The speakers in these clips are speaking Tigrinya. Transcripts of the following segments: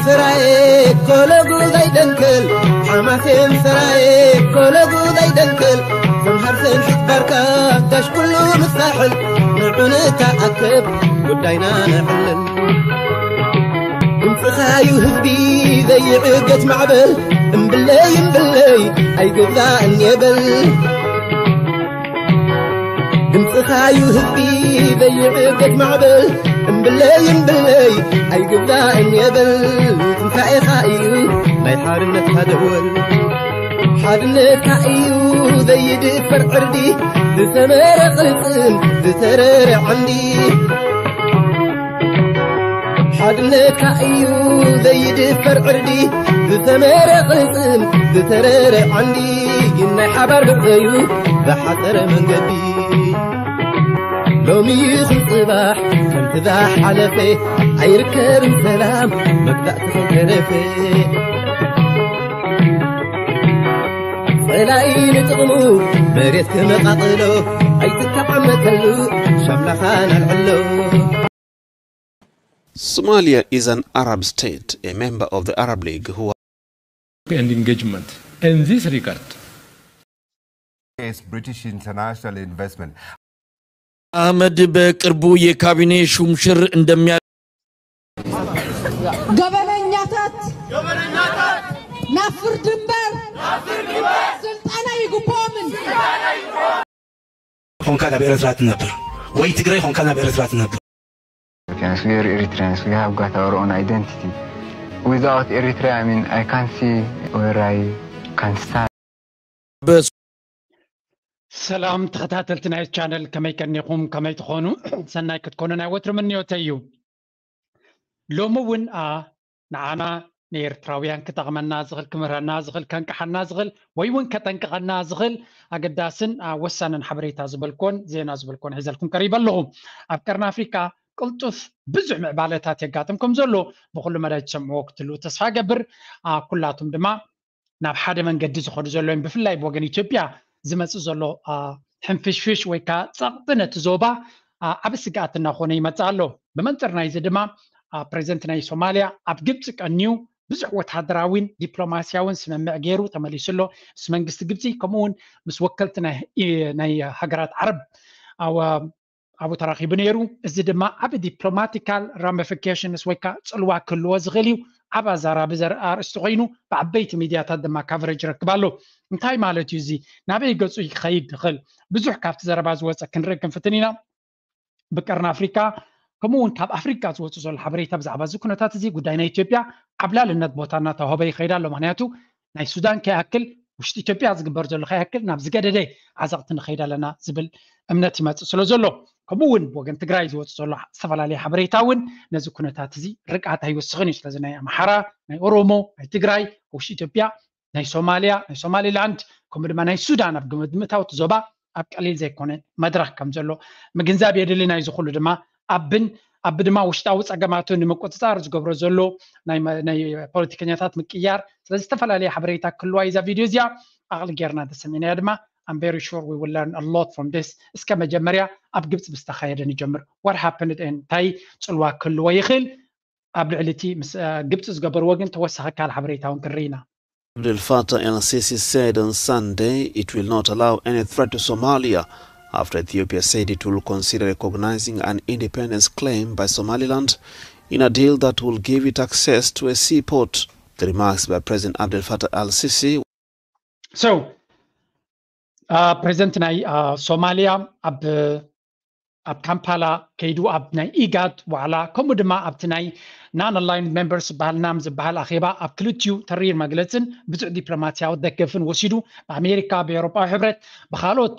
ስራዬ ኮለጉ ዘይደንክል ሓማሴን ስራዬ ኮለጉ ዘይደንክል ዘምሃር ሰንሒት ባርካ ጋሽ ኩሉ ምሳሕል ንዑንታ ኣክብ ጉዳይና ነዕልል ድምፅኻዩ ህዝቢ ዘይዕገት ማዕበል እምብለይ እምብለይ ኣይግዛእን የበል ድምፅኻዩ ህዝቢ ዘይዕገት ማዕበል እምብለይ እምብለይ ኣይግዛእን የበል ትንሳኤኻ እዩ ናይ ሓርነትካ ደወል ሓርነትካ እዩ ዘይድፈር ዕርዲ ዝተመረ ቅልፅም ዝተረረ ዓንዲ ሓርነትካ እዩ ዘይድፈር ዕርዲ ዝተመረ ቅልፅም ዝተረረ ዓንዲ ናይ ሓባር ብዕዩ ዝሓፀረ መንገዲ ሎሚ ይኹን ፅባሕ ከምቲ ዝሓለፈ ኣይርከብን ሰላም መግዛእቲ ከይተረፈ ፀላኢ ንጥቕሙ መሬት ክመቓቕሎ ኣይትተቐመጠሉ ሻምላኻ ናልዕሎ Somalia is an Arab state, a member of the Arab League, who and engagement in this regard. British international investment. አህመድ በቅርቡ የካቢኔ ሹምሽር እንደሚያ ገበነኛታት ናብ ፍርዲ እምበር ስልጣን ኣይግብኦምን። ኾንካ ናብ ኤረትራ ትነብር ወይ ትግራይ ኾንካ ናብ ኤረትራ ትነብር። Africans, we are Eritreans, we have got our own identity. Without Eritrea, I mean, I can't see where I can stand. በስ ሰላም ተኸታተልቲ ናይ ቻነል ከመይ ቀኒኹም ከመይ ትኾኑ ሰናይ ክትኮኑ ናይ ወትሪ ምንዮተይ እዩ ሎሚ እውን ንዓና ንኤርትራውያን ክጠቕመና ዝኽእል ክምህረና ዝኽእል ከንቅሓና ዝኽእል ወይ እውን ከጠንቅቐና ዝኽእል ኣገዳስን ወሳንን ሓበሬታ ዝበልኮን ዜና ዝበልኮን ሒዘልኩም ቀሪበ ኣለኹ ኣብ ቀርኒ ኣፍሪቃ ቅልጡፍ ብዙሕ ምዕባለታት የጋጥም ከም ዘሎ ብኩሉ መዳይ ትሰምዕዎ ክትህልው ተስፋ ገብር ኩላቱም ድማ ናብ ሓደ መንገዲ ዝኸዱ ዘለውን ብፍላይ ብወገን ኢትዮጵያ ዝመፅእ ዘሎ ሕንፍሽፍሽ ወይ ከዓ ፀቕጢ ነቲ ዞባ ዓብ ስግኣት እናኾነ ይመፅእ ኣሎ። ብመንፅር ናይዚ ድማ ፕሬዚደንት ናይ ሶማሊያ ኣብ ግብፂ ቀንዩ ብዙሕ ወታደራዊን ዲፕሎማሲያውን ስምምዕ ገይሩ ተመሊሱ ኣሎ። ምስ መንግስቲ ግብፂ ከምኡ እውን ምስ ወከልቲ ናይ ሃገራት ዓረብ ኣቡ ተራኺቡ ነይሩ። እዚ ድማ ዓብ ዲፕሎማቲካል ራሚፊኬሽንስ ወይ ከዓ ፅልዋ ክህልዎ ዝኽእል እዩ። ዓብ ኣዛራቢ ዘርኢ ኣርእስቲ ኮይኑ ብዓበይቲ ሚድያታት ድማ ካቨሬጅ ይረክብ ኣሎ። እንታይ ማለት እዩ እዚ? ናበይ ገፁ ክኸይድ ይኽእል? ብዙሕ ካብቲ ዘረባ ዝወፀ ክንርኢ ክንፍትን ኢና። ብቀርኒ ኣፍሪካ ከምኡ እውን ካብ ኣፍሪካ ዝወፁ ዘሎ ሓበሬታ ብዛዕባ እዚ ኩነታት እዚ ጉዳይ ናይ ኢትዮጵያ ዓብላልነት ቦታ እናተዋህቦ ይኸይድ ኣሎ። ምክንያቱ ናይ ሱዳን ከይኣክል ውሽጢ ኢትዮጵያ ዝግበር ዘሎ ከይኣክል ናብ ዝገደደ ዓዘቕቲ ንኸይድ ኣለና ዝብል እምነት ይመፅእ ስለ ዘሎ ከምኡ እውን ብወገን ትግራይ ዝወፅእ ዘሎ ዝተፈላለየ ሓበሬታ እውን ነዚ ኩነታት እዚ ርግኣት ኣይወስኽን እዩ። ስለዚ ናይ ኣምሓራ፣ ናይ ኦሮሞ፣ ናይ ትግራይ፣ ውሽጢ ኢትዮጵያ፣ ናይ ሶማልያ፣ ናይ ሶማሊላንድ ከምኡ ድማ ናይ ሱዳን ኣብ ግምት ምእታው እቲ ዞባ ኣብ ቀሊል ዘይኮነ መድረኽ ከም ዘሎ ምግንዛብ የድሊ። ናይዚ ኩሉ ድማ ኣብን ኣብ ድማ ውሽጣዊ ፀገማቱ ንምቁፅፃር ዝገብሮ ዘሎ ናይ ፖለቲከኛታት ምቅያር ስለ ዝተፈላለየ ሓበሬታ ክህልዋ እዛ ቪድዮ እዚኣ ኣቕሊ ጌርና እንተሰሚዕናያ ድማ I'm very sure we will learn a lot from this እስከ መጀመርያ ኣብ ግብፂ ብዝተኻየደ ንጀምር what happened እንታይ ፅልዋ ክህልዎ ይኽእል ኣብ ልዕሊ እቲ ምስ ግብፂ ዝገበርዎ ግን ተወሳኺ ካል ሓበሬታ እውን ክንርኢ ኢና Abdel Fattah el-Sisi said on Sunday it will not allow any threat to Somalia after Ethiopia said it will consider recognizing an independence claim by Somaliland in a deal that will give it access to a seaport. The remarks by President Abdel Fattah el-Sisi. So, ፕሬዚደንት ናይ ሶማሊያ ኣብ ኣብ ካምፓላ ከይዱ ኣብ ናይ ኢጋድ ዋዕላ ከምኡ ድማ ኣብቲ ናይ non aligned members ዝበሃል ናም ዝበሃል ኣኼባ ኣብ ክልቲኡ ተሪር መግለፅን ብዙሕ ዲፕሎማሲያዊ ደገፍን ወሲዱ ብኣሜሪካ ብኤውሮጳዊ ሕብረት ብካልኦት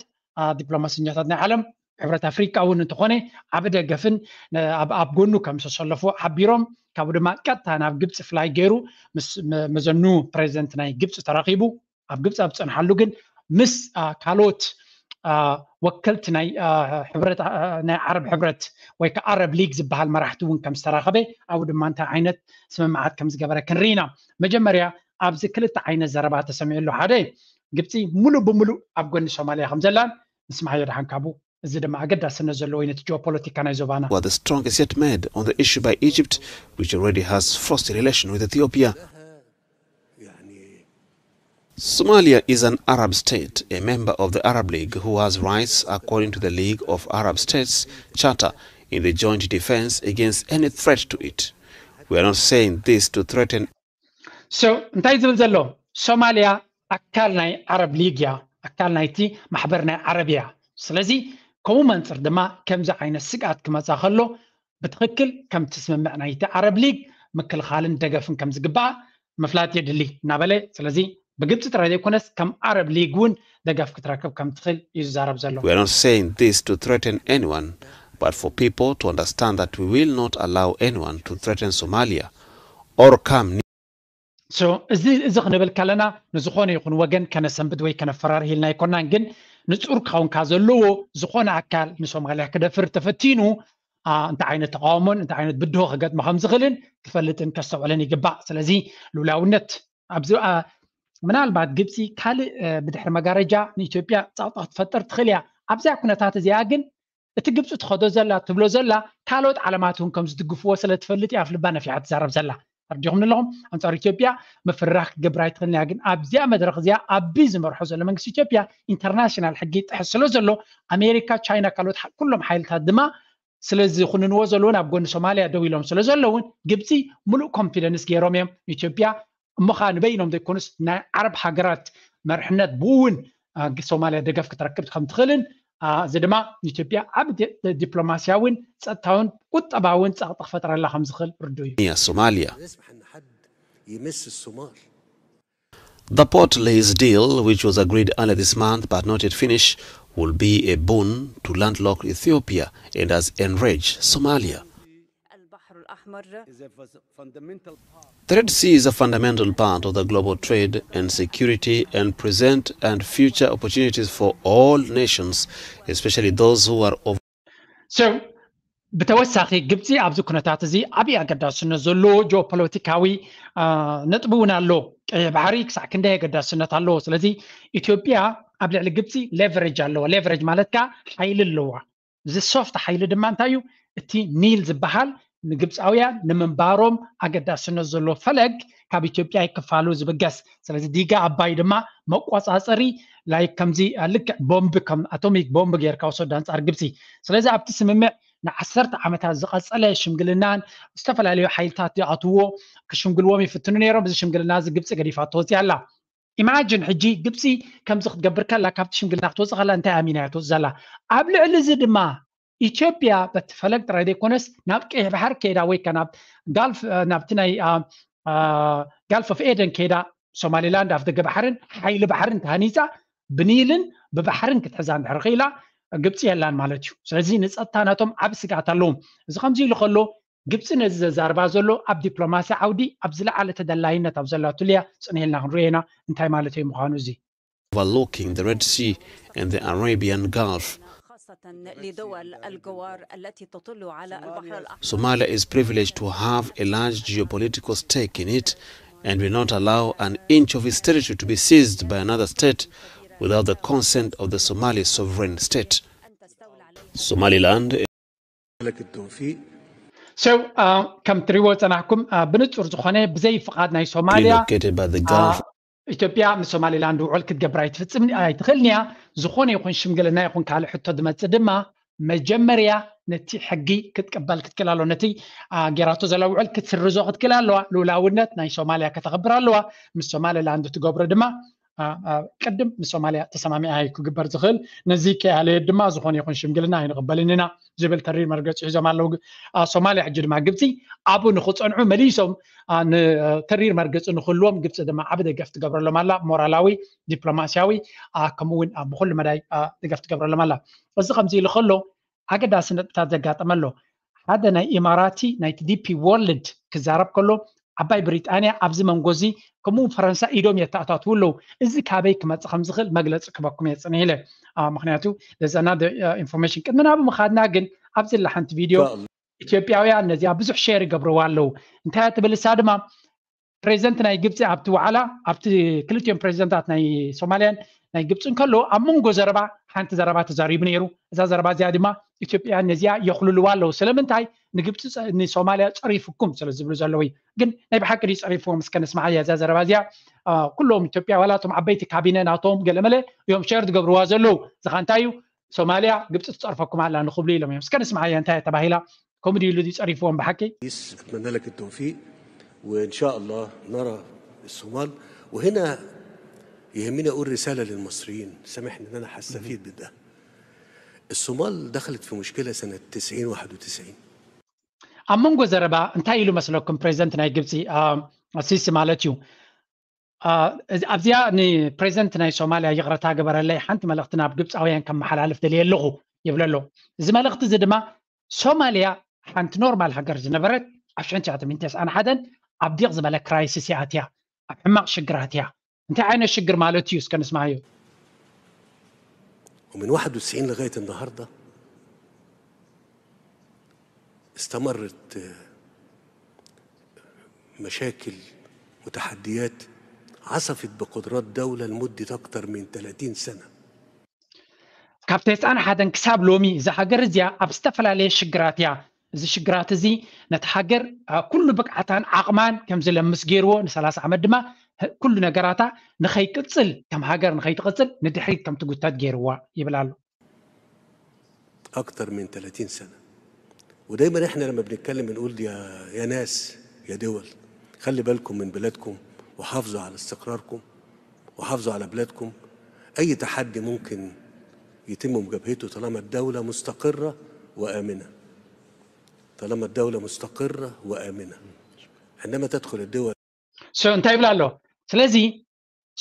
ዲፕሎማሰኛታት ናይ ዓለም ሕብረት ኣፍሪቃ እውን እንተኾነ ዓብ ደገፍን ኣብ ጎኑ ከም ዝተሰለፉ ሓቢሮም ካብኡ ድማ ቀጥታ ናብ ግብፂ ፍላይ ገይሩ ምስ መዘኑ ፕሬዚደንት ናይ ግብፂ ተራኺቡ ኣብ ግብፂ ኣብ ዝፀንሓሉ ግን ምስ ካልኦት ወከልቲ ናይ ዓረብ ሕብረት ወይ ከዓ ዓረብ ሊግ ዝበሃል መራሕቲ እውን ከም ዝተራኸበ ኣብኡ ድማ እንታይ ዓይነት ስምምዓት ከም ዝገበረ ክንርኢ ኢና። መጀመርያ ኣብዚ ክልተ ዓይነት ዘረባ ተሰሚዑ ኣሎ። ሓደ ግብፂ ሙሉእ ብሙሉእ ኣብ ጎኒ ሶማልያ ከም ዘላን ንስማዓዮ ደሓን ካብኡ እዚ ድማ ኣገዳስነት ዘለዎ እዩ ነቲ ጂኦፖለቲካ ናይ ዞባና። Were the strongest yet made on the issue by Egypt, which already has frosty relation with Ethiopia. Somalia is an Arab state, a member of the Arab League, who has rights according to the League of Arab States Charter in the joint defense against any threat to it. We are not saying this to threaten So እንታይ ዝብል ዘሎ? ሶማልያ ኣካል ናይ ዓረብ ሊግ እያ፣ ኣካል ናይቲ ማሕበር ናይ ዓረብ እያ። ስለዚ ከምኡ መንፅር ድማ ከምዚ ዓይነት ስግኣት ክመፃ ከሎ ብትኽክል ከምቲ ስምምዕ ናይቲ ዓረብ ሊግ ምክልኻልን ደገፍን ከም ዝግባኣ ምፍላጥ የድሊ እናበለ፣ ስለዚ ብግብፂ ጥራይ ዘይኮነስ ከም ዓረብ ሊግ እውን ደገፍ ክትረክብ ከም ትኽእል እዩ ዝዛረብ ዘሎ። We are not saying this to threaten anyone, but for people to understand that we will not allow anyone to threaten Somalia or come near. So እዚ እዚ ክንብል ከለና ንዝኾነ ይኹን ወገን ከነሰንብድ ወይ ከነፈራርህ ኢልና ኣይኮናን፣ ግን ንጹር ክኸውን ካብ ዘለዎ ዝኾነ ኣካል ንሶማልያ ክደፍር ተፈቲኑ እንታይ ዓይነት ተቃውሞን እንታይ ዓይነት ብድሆ ክገጥሞ ከም ዝኽእልን ክፈልጥን ከስተውዕልን ይግባእ። ስለዚ ልኡላውነት ኣብዚ ምናልባት ግብፂ ካልእ ብድሕሪ መጋረጃ ንኢትዮጵያ ፃቕጣ ክትፈጥር ትኽእል እያ። ኣብዚኣ ኩነታት እዚኣ ግን እቲ ግብፂ ትኸዶ ዘላ ትብሎ ዘላ ካልኦት ዓለማት እውን ከም ዝድግፍዎ ስለ ትፈልጥ እያ ኣብ ልባ ነፊሓ ትዛረብ ዘላ። ተረዲኹም ኣለኹም? ኣንፃር ኢትዮጵያ ምፍርራህ ክትገብር ኣይትኽእልን እያ። ግን ኣብዚኣ መድረኽ እዚኣ ኣቢ ዝመርሖ ዘሎ መንግስቲ ኢትዮጵያ ኢንተርናሽናል ሕጊ ይጥሕስ ስለ ዘሎ ኣሜሪካ፣ ቻይና፣ ካልኦት ኩሎም ሓይልታት ድማ ስለ ዝኹንንዎ ዘለውን ኣብ ጎኒ ሶማልያ ደው ኢሎም ስለ ዘለውን ግብፂ ሙሉእ ኮንፊደንስ ገይሮም እዮም ኢትዮጵያ እሞ ኸዓ ንበይኖም ዘይኮኑስ ናይ ዓረብ ሃገራት መርሕነት ብኡ እውን ሶማልያ ደገፍ ክትረክብ ከም ትኽእልን እዚ ድማ ንኢትዮጵያ ዓብ ዲፕሎማስያውን ፀጥታውን ቁጠባውን ፀቕጢ ክፈጥረላ ከም ዝኽእል ርዱ እዩ። Near Somalia. The port lease deal, which was agreed earlier this month but not yet finished, will be a boon to landlocked Ethiopia and has enraged Somalia. The Red Sea is a fundamental part of the global trade and security and present and future opportunities for all nations, especially those who are of So ብተወሳኺ ግብፂ ኣብዚ ኩነታት እዚ ዓብዪ ኣገዳስነት ዘለዎ ጂኦፖለቲካዊ ነጥቢ እውን ኣሎ። ቀይሕ ባሕሪ ክሳዕ ክንደይ ኣገዳስነት ኣለዎ። ስለዚ ኢትዮጵያ ኣብ ልዕሊ ግብፂ ሌቨሬጅ ኣለዋ። ሌቨሬጅ ማለት ከዓ ሓይሊ ኣለዋ። እዚ ሶፍት ሓይሊ ድማ እንታይ እዩ? እቲ ኒል ዝበሃል ንግብፃውያን ንምንባሮም ኣገዳስነት ዘሎ ፈለግ ካብ ኢትዮጵያ ይክፋሉ ዝብገስ። ስለዚ ዲጋ ኣባይ ድማ መቆፃፀሪ ላይ ከምዚ ልክዕ ቦምብ ከም ኣቶሚክ ቦምብ ጌርካ ወሰዱ ኣንፃር ግብፂ። ስለዚ ኣብቲ ስምምዕ ንዓሰርተ ዓመታት ዝቐፀለ ሽምግልናን ዝተፈላለዩ ሓይልታት ይኣትዎ ክሽምግልዎም ይፍትኑ ነይሮም። እዚ ሽምግልና እዚ ግብፂ ገዲፋቶ ወፂኣ ኣላ። ኢማጅን ሕጂ ግብፂ ከምዚ ክትገብር ከላ ካብቲ ሽምግልና ክትወፅእ ከላ እንታይ ኣሚና እያ ትወፅእ ዘላ? ኣብ ልዕሊ እዚ ድማ ኢትዮጵያ በቲ ፈለግ ጥራይ ዘይኮነስ ናብ ቀይሕ ባሕር ከይዳ ወይ ከ ናብ ጋልፍ ናብቲ ናይ ጋልፍ ኦፍ ኤደን ከይዳ ሶማሊላንድ ኣፍ ደገ ባሕርን ሓይሊ ባሕርን ተሃኒፃ ብኒልን ብባሕርን ክትሕዛ እንድሕር ኽኢላ ግብፂ የላን ማለት እዩ። ስለዚ ንፀጥታ ናቶም ዓብ ስግኣት ኣለዎም። እዚ ከምዚ ኢሉ ከሎ ግብፂ ነዚ ዘዛርባ ዘሎ ኣብ ዲፕሎማሲ ዓውዲ ኣብ ዝለዓለ ተደላይነት ኣብ ዘላትሉ እያ። ፅንሕ ኢልና ክንሪኦ ኢና እንታይ ማለት እዩ ምዃኑ እዚ። Overlooking the Red Sea and the Arabian Gulf. خاصة لدول الجوار التي تطل على البحر الأحمر. Somalia is privileged to have a large geopolitical stake in it and will not allow an inch of its territory to be seized by another state without the consent of the Somali sovereign state. Somaliland So ከም ትሪእዎ ዝፀናሕኩም ብንፁር ዝኾነ ብዘይ ፍቓድ ናይ ሶማልያ relocated by the Gulf. ኢትዮጵያ ምስ ሶማሊላንድ ውዕል ክትገብር ኣይትፍፅም ኣይትኽእልን እያ። ዝኾነ ይኹን ሽምግልና ይኹን ካልእ ሕቶ ዝመፅእ ድማ መጀመርያ ነቲ ሕጊ ክትቅበል ክትክእል ኣለዋ። ነቲ ጌራቶ ዘላ ውዕል ክትስርዞ ክትክእል ኣለዋ። ልኡላውነት ናይ ሶማልያ ከተኽብር ኣለዋ። ምስ ሶማሊላንድ ትገብሮ ድማ ቅድም ንሶማልያ ተሰማሚዓ እዩ ክግበር ዝኽእል። ነዚ ከይኣለየት ድማ ዝኾነ ይኹን ሽምግልና ኣይንቕበልን ኢና ዝብል ተሪር መርገፂ ሒዞም ኣለዉ። ሶማልያ ሕጂ ድማ ግብፂ ኣብኡ ንኽፀንዑ መሊሶም ተሪር መርገፂ ንክህልዎም ግብፂ ድማ ዓብ ደገፍ ትገብረሎም ኣላ። ሞራላዊ፣ ዲፕሎማስያዊ ከምኡ እውን ብኩሉ መዳይ ደገፍ ትገብረሎም ኣላ። እዚ ከምዚ ኢሉ ከሎ ኣገዳሲ ነጥብታት ዘጋጠመ ኣሎ። ሓደ ናይ ኢማራቲ ናይቲ ዲፒ ወርልድ ክዛረብ ከሎ ዓባይ ብሪጣንያ ኣብዚ መንጎ እዚ ከምኡ ፈረንሳ ኢዶም የተኣታትዉ ኣለዉ። እዚ ካበይ ክመፅእ ከም ዝኽእል መግለፂ ክበኩም እየ ፅንሕ ኢለ። ምክንያቱ there's another information ቅድሚ ናብኡ ምኻድና ግን ኣብዚ ላ ሓንቲ ቪድዮ ኢትዮጵያውያን ነዚኣ ብዙሕ ሼር ይገብርዋ ኣለዉ። እንታይ እያ ትብል እሳ ድማ ፕሬዚደንት ናይ ግብፂ ኣብቲ ዋዕላ ኣብቲ ክልቲኦም ፕሬዚደንታት ናይ ሶማልያን ናይ ግብፂ እንከሎ ኣብ መንጎ ዘረባ ሓንቲ ዘረባ ተዛሪቡ ነይሩ። እዛ ዘረባ እዚኣ ድማ ኢትዮጵያን ነዚኣ የኽልልዋ ኣለዉ። ስለምንታይ ንግብፂ ንሶማልያ ፀሪፉኩም ስለ ዝብሉ ዘለዉ እዩ። ግን ናይ ብሓቂ ድዩ ፀሪፍዎም? እስከ ንስማዓያ እዛ ዘረባ እዚኣ። ኩሎም ኢትዮጵያ ዋላ እቶም ዓበይቲ ካቢነ ናቶም ገለመለ እዮም ሸር ዝገብርዋ ዘለዉ። ዝኻ እንታይ እዩ ሶማልያ ግብፂ ትፀርፈኩም ኣላ ንክብሉ ኢሎም እዮም። እስከ ንስማዓያ እንታይ ተባሂላ? ከምኡ ድዩ ኢሉ ድዩ ፀሪፍዎም ብሓቂ? أتمنى لك التوفيق وإن شاء الله نرى الصومال. وهنا يهمني أقول رسالة للمصريين، سامحني إن أنا هستفيد من ده. الصومال دخلت في مشكلة سنة تسعين واحد وتسعين. ኣብ መንጎ ዘረባ እንታይ ኢሉ መስለኩም ፕሬዚደንት ናይ ግብፂ ሲሲ ማለት እዩ? ኣብዚኣ ንፕሬዚደንት ናይ ሶማልያ ይቕረታ ግበረለይ፣ ሓንቲ መልእኽቲ ናብ ግብፃውያን ከመሓላልፍ ደልየ ኣለኹ ይብል ኣሎ። እዚ መልእኽቲ እዚ ድማ ሶማልያ ሓንቲ ኖርማል ሃገር ዝነበረት ኣብ ሽሕን ትሽዓተ ሚእትን ተስዓን ሓደን ኣብ ዲቕ ዝበለ ክራይሲስ እያ ኣትያ፣ ኣብ ሕማቕ ሽግራት እያ። እንታይ ዓይነት ሽግር ማለት እዩ እስከ ንስማዮ። ومن واحد وتسعين لغاية النهاردة استمرت مشاكل وتحديات عصفت بقدرات دولة لمدة أكتر من ثلاثين سنة. ካብ ተስዓን ሓደን ክሳብ ሎሚ እዛ ሃገር እዚኣ ኣብ ዝተፈላለየ ሽግራት እያ። እዚ ሽግራት እዚ ነቲ ሃገር ኩሉ ብቅዓታን ዓቕማን ከም ዝለምስ ገይርዎ ንሰላሳ ዓመት ድማ ኩሉ ነገራታ ንኸይቅፅል ከም ሃገር ንኸይትቕፅል ንድሕሪት ከም ትጉተት ገይርዋ ይብል ኣሎ። أكتر من ثلاثين سنة. ودايما احنا لما بنتكلم بنقول يا يا ناس يا دول، خلي بالكم من بلادكم وحافظوا على استقراركم وحافظوا على بلادكم. أي تحدي ممكن يتم مجابهته طالما الدولة مستقرة وآمنة. طالما الدولة مستقرة وآمنة. عندما تدخل الدول እንታይ ይብል ኣሎ? ስለዚ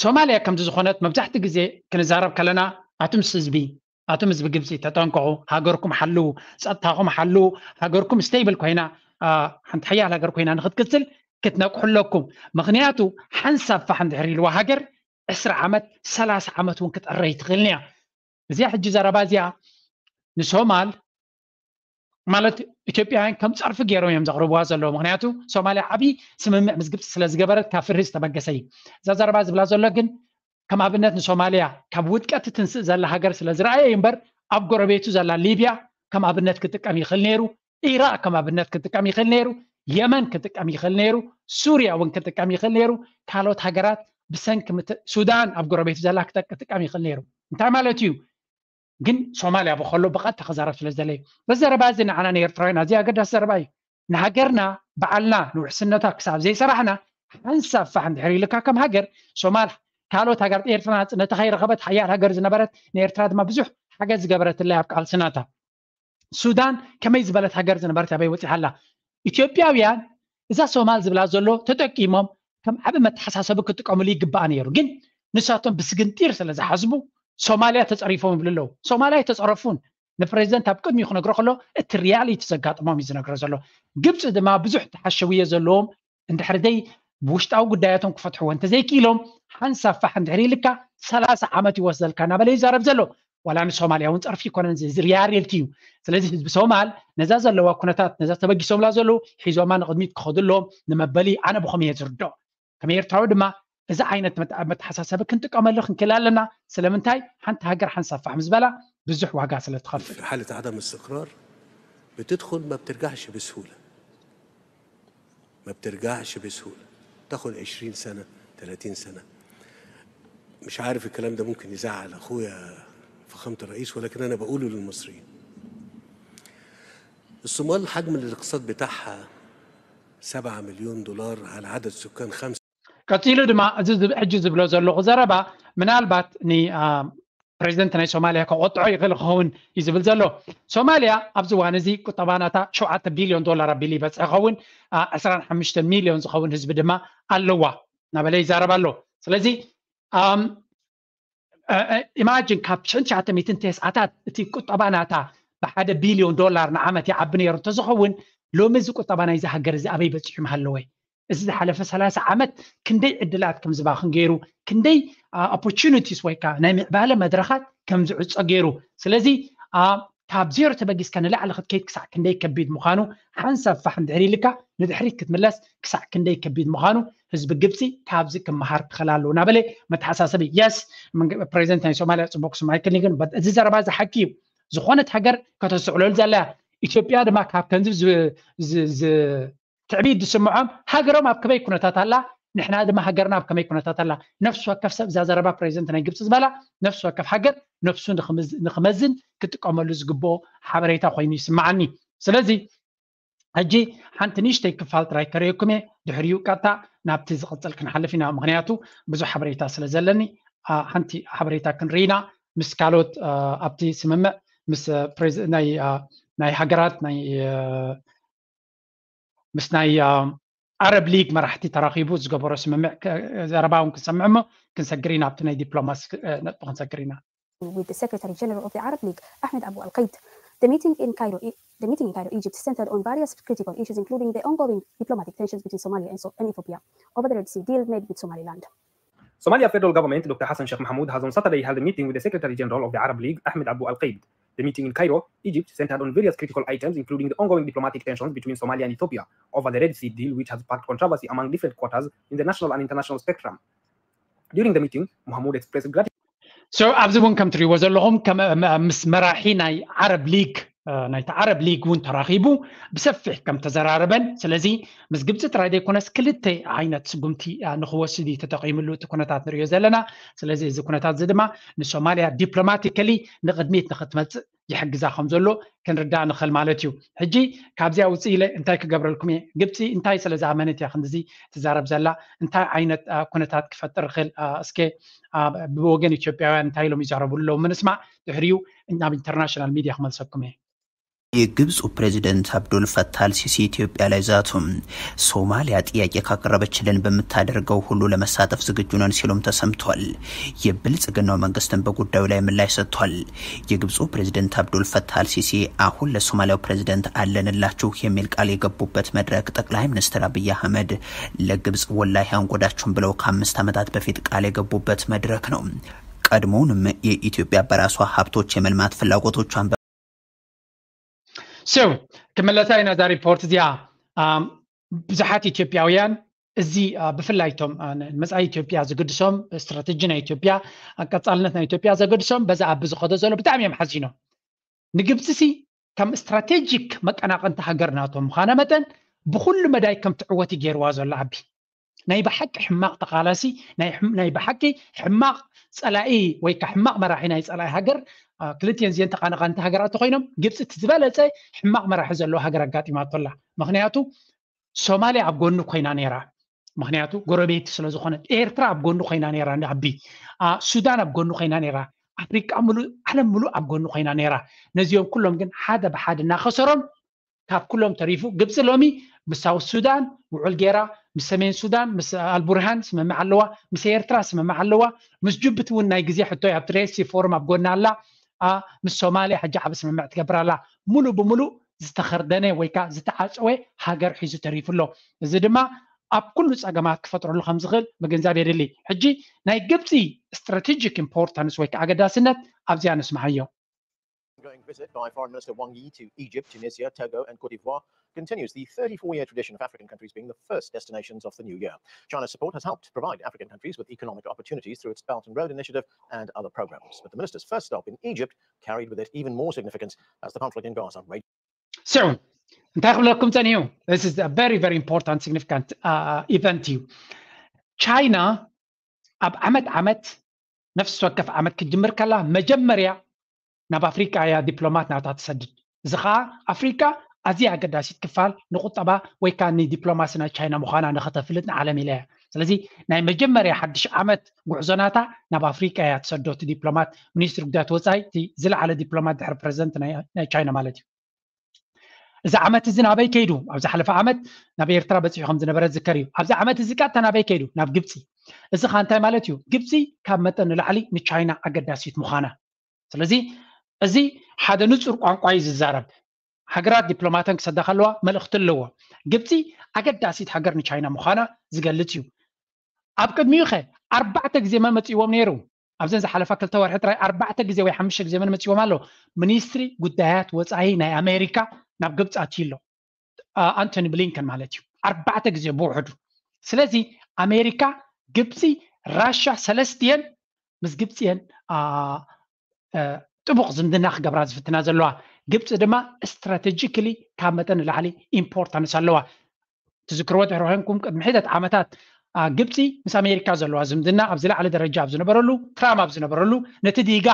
ሶማልያ ከምዚ ዝኾነት መብዛሕትኡ ግዜ ክንዛረብ ከለና ኣቱም ህዝቢ ኣቱም ህዝቢ ግብፂ ተጠንቀቑ፣ ሃገርኩም ሓልዉ፣ ፀጥታኹም ሓልዉ፣ ሃገርኩም ስቴብል ኮይና ሓንቲ ሓያል ሃገር ኮይና ንክትቅፅል ክትነቅሑ ኣለኩም። ምክንያቱ ሓንሳብ ፋሕ እንድሕር ኢልዋ ሃገር ዕስራ ዓመት ሰላሳ ዓመት እውን ክትዕረይ ትኽእልን እያ። እዚኣ ሕጂ ዘረባ እዚኣ ንሶማል ማለት ኢትዮጵያውያን ከም ፀርፊ ገይሮም እዮም ዘቕርብዋ ዘለዉ። ምክንያቱ ሶማልያ ዓብዪ ስምምዕ ምስ ግብፂ ስለ ዝገበረት ካብ ፍርሂ ዝተበገሰ እዩ። እዛ ዘረባ ዝብላ ዘሎ ግን ከም ኣብነት ንሶማልያ ካብ ውድቀት ትንስእ ዘላ ሃገር ስለ ዝረኣየ እዩ እምበር ኣብ ጎረቤቱ ዘላ ሊብያ ከም ኣብነት ክጥቀም ይኽእል ነይሩ። ኢራቅ ከም ኣብነት ክጥቀም ይኽእል ነይሩ። የመን ክጥቀም ይኽእል ነይሩ። ሱርያ እውን ክጥቀም ይኽእል ነይሩ። ካልኦት ሃገራት ብሰንኪ ሱዳን ኣብ ጎረቤቱ ዘላ ክጥቀም ይኽእል ነይሩ። እንታይ ማለት እዩ? ግን ሶማልያ ብከሎ ብቐጥታ ክዛረብ ስለ ዝደለዩ በዚ ዘረባ እዚ ንዓና ንኤርትራውያን ኣዝዩ ኣገዳሲ ዘረባ እዩ። ንሃገርና ባዕልና ንውሕስነታ ክሳብ ዘይሰራሕና ሓንሳብ ፋሕ እንድሕር ኢልካ ከም ሃገር ሶማል ካልኦት ሃገራት ኤርትራ ናፅነታ ከይረኸበት ሓያል ሃገር ዝነበረት ንኤርትራ ድማ ብዙሕ ሓገዝ ዝገበረትላ ኣብ ቃልስናታ። ሱዳን ከመይ ዝበለት ሃገር ዝነበረት ኣበይ ወፂሓላ? ኢትዮጵያውያን እዛ ሶማል ዝብላ ዘሎ ተጠቂሞም ከም ዓቢ መተሓሳሰቢ ክጥቀምሉ ይግባእ ነይሩ። ግን ንሳቶም ብስግንጢር ስለ ዝሓስቡ ሶማልያ ተፀሪፎም ይብሉ ኣለዉ። ሶማልያ ኣይተፀረፉን። ንፕሬዚደንት ኣብ ቅድሚኡ ክነግሮ ከሎ እቲ ሪያሊቲ ዘጋጥሞም እዩ ዝነግሮ ዘሎ። ግብፂ ድማ ብዙሕ ተሓሸውዮ ዘለዎም እንድሕር ደይ ብውሽጣዊ ጉዳያቶም ክፈትሕዎ እንተዘይክኢሎም ሓንሳብ ፋሕ እንድሕር ኢልካ ሰላሳ ዓመት ይወስደልካ እናበለ ይዛረብ ዘሎ። ዋላ ንሶማልያ እውን ፀርፊ ይኮነን እዚ ሪያሊቲ እዩ። ስለዚ ህዝቢ ሶማል ነዛ ዘለዋ ኩነታት ነዛ ተበጊሶምላ ዘለዉ ሒዞማ ንቕድሚት ክኸዱ ኣለዎም ንመበሊ ኣነ ብኸም እየ ዝርድኦ። ከም ኤርትራዊ ድማ እዚ ዓይነት መተሓሳሰቢ ክንጥቀመሉ ክንክእል ኣለና። ስለምንታይ ሓንቲ ሃገር ሓንሳብ ፋሕ ምስ በላ ብዙሕ ዋጋ ስለ ትኸፍል። في حالة عدم استقرار بتدخل ما بترجعش بسهولة. ما بترجعش بسهولة. تاخد عشرين سنة، ثلاثين سنة. مش عارف الكلام ده ممكن يزعل أخويا فخامة الرئيس، ولكن أنا بقوله للمصريين. الصومال حجم الاقتصاد بتاعها سبعة مليون دولار على عدد سكان خمسة. ቀፂሉ ድማ እዚ ሕጂ ዝብሎ ዘለኹ ዘረባ ምናልባት ፕሬዚደንት ናይ ሶማልያ ከቆጥዖ ይኽእል ክኸውን እዩ ዝብል ዘሎ። ሶማልያ ኣብዚ እዋን እዚ ቁጠባ ናታ ሸውዓተ ቢልዮን ዶላር ኣቢሉ ይበፅሕ ይኸውን። ዕስራን ሓሙሽተ ሚልዮን ዝኸውን ህዝቢ ድማ ኣለዋ እናበለ ይዛረብ ኣሎ። ስለዚ ኢማጂን ካብ ሽሕን ትሽዓተ ሚእትን ተስዓታት እቲ ቁጠባ ናታ ብሓደ ቢልዮን ዶላር ንዓመት ይዓቢ ነይሩ እንተዝኸውን ሎሚ እዚ ቁጠባ ናይዚ ሃገር እዚ ኣበይ በፂሑ ምሃለወ? እዚ ዝሓለፈ ሰላሳ ዓመት ክንደይ ዕድላት ከም ዝባኽን ገይሩ፣ ክንደይ ኦፖርቹኒቲስ ወይ ከዓ ናይ ምዕባለ መድረኻት ከም ዝዕፀ ገይሩ። ስለዚ ካብ ዜሮ ተበጊስካ ንላዕሊ ክትከይድ ክሳዕ ክንደይ ከቢድ ምዃኑ ሓንሳብ ፋሕ እንድሕር ኢልካ ንድሕሪት ክትምለስ ክሳዕ ክንደይ ከቢድ ምዃኑ ህዝቢ ግብፂ ካብዚ ክመሃር ክኽእል ኣለዎ እናበለ መተሓሳሰቢ። የስ፣ ፕሬዚደንት ናይ ሶማልያ ፅቡቅ ስማይ ክልኒ ግን፣ but እዚ ዘረባ እዚ ሓቂ እዩ። ዝኾነት ሃገር ከተስዕለሉ ዘለያ ኢትዮጵያ ድማ ካብ ከምዚ ዝ- ዝ- ዝ- ትዕቢት ዝስምዖም ሃገሮም ኣብ ከመይ ኩነታት ኣላ፣ ንሕና ድማ ሃገርና ኣብ ከመይ ኩነታት ኣላ። ነፍሲ ወከፍ ሰብ እዛ ዘረባ ፕሬዚደንት ናይ ግብፂ ዝበላ ነፍሲ ወከፍ ሃገር ነፍሱ ንክምዝ- ንክመዝን ክጥቀመሉ ዝግብኦ ሓበሬታ ኮይኑ ይስምዓኒ። ስለዚ ሕጂ ሓንቲ ንእሽተይ ክፋል ጥራይ ከርእየኩም እየ፣ ድሕሪኡ ቀጥታ ናብቲ ዝቕፅል ክንሓልፍ ኢና። ምክንያቱ ብዙሕ ሓበሬታ ስለ ዘለኒ፣ ሓንቲ ሓበሬታ ክንርኢ ኢና ምስ ካልኦት ኣብቲ ስምምዕ ምስ ፕሬዚደንት ናይ ናይ ሃገራት ናይ ምስ ናይ ዓረብ ሊግ መራሕቲ ተራኺቡ ዝገበሮ ስምምዕ ዘረባ እውን ክንሰምዕ እሞ ክንሰግር ኢና፣ ኣብቲ ናይ ዲፕሎማሲ ነጥቢ ክንሰግር ኢና። With the Secretary General of the Arab League, Ahmed Abu Al Qaid. The meeting in Cairo, the meeting in Cairo, Egypt, centered on various critical issues, including the ongoing diplomatic tensions between Somalia and, so, and Ethiopia over the Red Sea deal made with Somaliland. Somalia federal government, Doctor Hassan Sheikh Mohamud, has on Saturday held a meeting with the Secretary General of the Arab League, Ahmed Abu Al Qaid. The meeting in Cairo, Egypt, centered on various critical items, including the ongoing diplomatic tensions between Somalia and Ethiopia over the Red Sea deal, which has sparked controversy among different quarters in the national and international spectrum. During the meeting, Mohamud expressed gratitude. So ኣብዚ እውን ከም ትሪእዎ ዘለኹም ምስ መራሒ ናይ ዓረብ ሊግ ናይቲ ዓረብ ሊግ እውን ተራኺቡ ብሰፊሕ ከም ተዘራረበን፣ ስለዚ ምስ ግብፂ ጥራይ ዘይኮነስ ክልተ ዓይነት ስጉምቲ ንክወስድ እዩ ተጠቂምሉ እቲ ኩነታት ንሪኦ ዘለና። ስለዚ እዚ ኩነታት እዚ ድማ ንሶማልያ ዲፕሎማቲካሊ ንቅድሚት ንክትመፅእ ይሕግዛ ከም ዘሎ ክንርዳእ ንኽእል ማለት እዩ። ሕጂ ካብዚኣ ውፅእ ኢለ እንታይ ክገብረልኩም እየ? ግብፂ እንታይ ስለ ዝኣመነት እያ ክንድዚ ትዛረብ ዘላ? እንታይ ዓይነት ኩነታት ክፈጥር ይኽእል? እስከ ብወገን ኢትዮጵያውያን እንታይ ኢሎም ይዛረቡ ኣለዉ? ምንስማዕ፣ ድሕሪኡ ናብ ኢንተርናሽናል ሚድያ ክመልሰኩም እየ። የግብፁ ፕሬዚደንት አብዱል ፈታህ አልሲሲ ኢትዮጵያ ላይ ዛቱ። ሶማሊያ ጥያቄ ካቀረበችልን በምታደርገው ሁሉ ለመሳተፍ ዝግጁ ነን ሲሉም ተሰምቷል። የብልጽግናው መንግስትም በጉዳዩ ላይ ምላሽ ሰጥቷል። የግብፁ ፕሬዚደንት አብዱል ፈታህ አልሲሲ አሁን ለሶማሊያው ፕሬዚደንት አለንላችሁ የሚል ቃል የገቡበት መድረክ ጠቅላይ ሚኒስትር አብይ አህመድ ለግብፅ ወላሂ አንጎዳችሁም ብለው ከአምስት ዓመታት በፊት ቃል የገቡበት መድረክ ነው። ቀድሞውንም የኢትዮጵያ በራሷ ሀብቶች የመልማት ፍላጎቶቿን So ክመለሳ ኢና እዛ ሪፖርት እዚኣ። ብዙሓት ኢትዮጵያውያን እዚ ብፍላይ እቶም መፃኢ ኢትዮጵያ ዝግድሶም፣ ስትራቴጂ ናይ ኢትዮጵያ፣ ቀፃልነት ናይ ኢትዮጵያ ዘገድሶም በዛ ኣብ ዝኸዶ ዘሎ ብጣዕሚ እዮም ሓዚኖም። ንግብፂ ሲ ከም ስትራቴጂክ መቀናቀንቲ ሃገር ናቶም ምዃና መጠን ብኩሉ መዳይ ከም ትዕወት ገይርዋ ዘሎ። ኣቢ ናይ ብሓቂ ሕማቕ ተቃላሲ፣ ናይ ብሓቂ ሕማቕ ፀላኢ ወይ ከዓ ሕማቕ መራሒ ናይ ፀላኢ ሃገር። ክልቲኤን እዚአን ተቃናቃንቲ ሃገራት ኮይኖም ግብፂ እቲ ዝበለፀ ሕማቕ መራሒ ዘለዎ ሃገር ኣጋጢማቶ ኣላ። ምክንያቱ ሶማሊያ ኣብ ጎኑ ኮይና ነይራ፣ ምክንያቱ ጎረቤት ስለዝኮነት። ኤርትራ ኣብ ጎኑ ኮይና ነይራ፣ ኣቢ ሱዳን ኣብ ጎኑ ኮይና ነይራ፣ ኣፍሪቃ ሙሉእ፣ ዓለም ሙሉእ ኣብ ጎኑ ኮይና ነይራ። ነዚኦም ኩሎም ግን ሓደ ብሓደ እናኸሰሮም ካብ ኩሎም ተሪፉ ግብፂ ሎሚ ምስ ሳውት ሱዳን ውዕል ገይራ፣ ምስ ሰሜን ሱዳን ምስ ኣልቡርሃን ስምምዕ ኣለዋ፣ ምስ ኤርትራ ስምምዕ ኣለዋ፣ ምስ ጅቡቲ እውን ናይ ግዜ ሕቶ ኣብ ትሬሲ ፎርም ኣብ ጎና ኣላ። ምስ ሶማሊያ ሕጂ ዓቢ ስምምዕ ትገብር ኣላ። ሙሉእ ብሙሉእ ዝተኸርደነ ወይ ከዓ ዝተዓፀወ ሃገር ሒዙ ተሪፉ ኣሎ። እዚ ድማ ኣብ ኩሉ ፀገማት ክፈጥረሉ ከም ዝኽእል ምግንዛብ የድሊ። ሕጂ ናይ ግብፂ ስትራቴጂክ ኢምፖርታንስ ወይ ከዓ ኣገዳስነት ኣብዚኣ ንስምዓዮ። Ongoing visit by Foreign Minister Wang Yi to Egypt, Tunisia, Togo, and Cote d'Ivoire continues the thirty-four year tradition of African countries being the first destinations of the new year. China's support has helped provide African countries with economic opportunities through its Belt and Road Initiative and other programs. But the minister's first stop in Egypt carried with it even more significance as the conflict in Gaza raged. So እንታይ ክብለኩም ጸኒሑ? This is a very, very important, significant event እዩ። ቻይና ኣብ ዓመት ዓመት፣ ነፍሲ ወከፍ ዓመት ክትጅምር ከላ መጀመርያ ናብ ኣፍሪቃ እያ ዲፕሎማት ናታ ትሰድድ። እዚ ከዓ ኣፍሪቃ ኣዝያ ኣገዳሲት ክፋል ንቁጠባ ወይ ከዓ ንዲፕሎማሲ ናይ ቻይና ምዃና ንኸተፍልጥ ንዓለም ኢላ እያ። ስለዚ ናይ መጀመርያ ሓድሽ ዓመት ጉዕዞ ናታ ናብ ኣፍሪቃ እያ ትሰዶ። እቲ ዲፕሎማት፣ ሚኒስትሪ ጉዳያት ወፃኢ፣ እቲ ዝለዓለ ዲፕሎማት ድሕሪ ፕሬዚደንት ናይ ቻይና ማለት እዩ። እዚ ዓመት እዚ ናበይ ከይዱ? ኣብ ዝሓለፈ ዓመት ናብ ኤርትራ በፂሑ ከም ዝነበረ ዝከር እዩ። ኣብዚ ዓመት እዚ ቀጥታ ናበይ ከይዱ? ናብ ግብፂ። እዚ ከዓ እንታይ ማለት እዩ? ግብፂ ካብ መጠን ንላዕሊ ንቻይና ኣገዳሲት ምዃና። ስለዚ እዚ ሓደ ንፁር ቋንቋ እዩ ዝዛረብ። ሃገራት ዲፕሎማተን ክሰዳ ከለዋ መልእኽቲ ኣለዎ። ግብፂ ኣገዳሲት ሃገር ንቻይና ምዃና ዝገልፅ እዩ። ኣብ ቅድሚኡ ኸ ኣርባዕተ ግዜ መን መፂእዎም ነይሩ? ኣብዘን ዝሓለፋ ክልተ ወርሒ ጥራይ ኣርባዕተ ግዜ ወይ ሓሙሽተ ግዜ መን መፅዎም ኣሎ? ሚኒስትሪ ጉዳያት ወፃኢ ናይ ኣሜሪካ ናብ ግብፂ ኣትዩ ኣሎ። ኣንቶኒ ብሊንከን ማለት እዩ። ኣርባዕተ ግዜ ብውሕዱ። ስለዚ ኣሜሪካ፣ ግብፂ፣ ራሻ ሰለስቲየን ምስ ግብፂየን ጥቡቕ ዝምድና ክገብራ ዝፍትና ዘለዋ። ግብፂ ድማ ስትራቴጂክሊ ካብ መጠን ንላዕሊ ኢምፖርታንስ ኣለዋ። ትዝክርዎ ድሕሪ ኮይንኩም ቅድሚ ሒደት ዓመታት ግብፂ ምስ ኣሜሪካ ዘለዋ ዝምድና ኣብዚ ላዕሊ ደረጃ ኣብ ዝነበረሉ፣ ትራምፕ ኣብ ዝነበረሉ ነቲ ዲጋ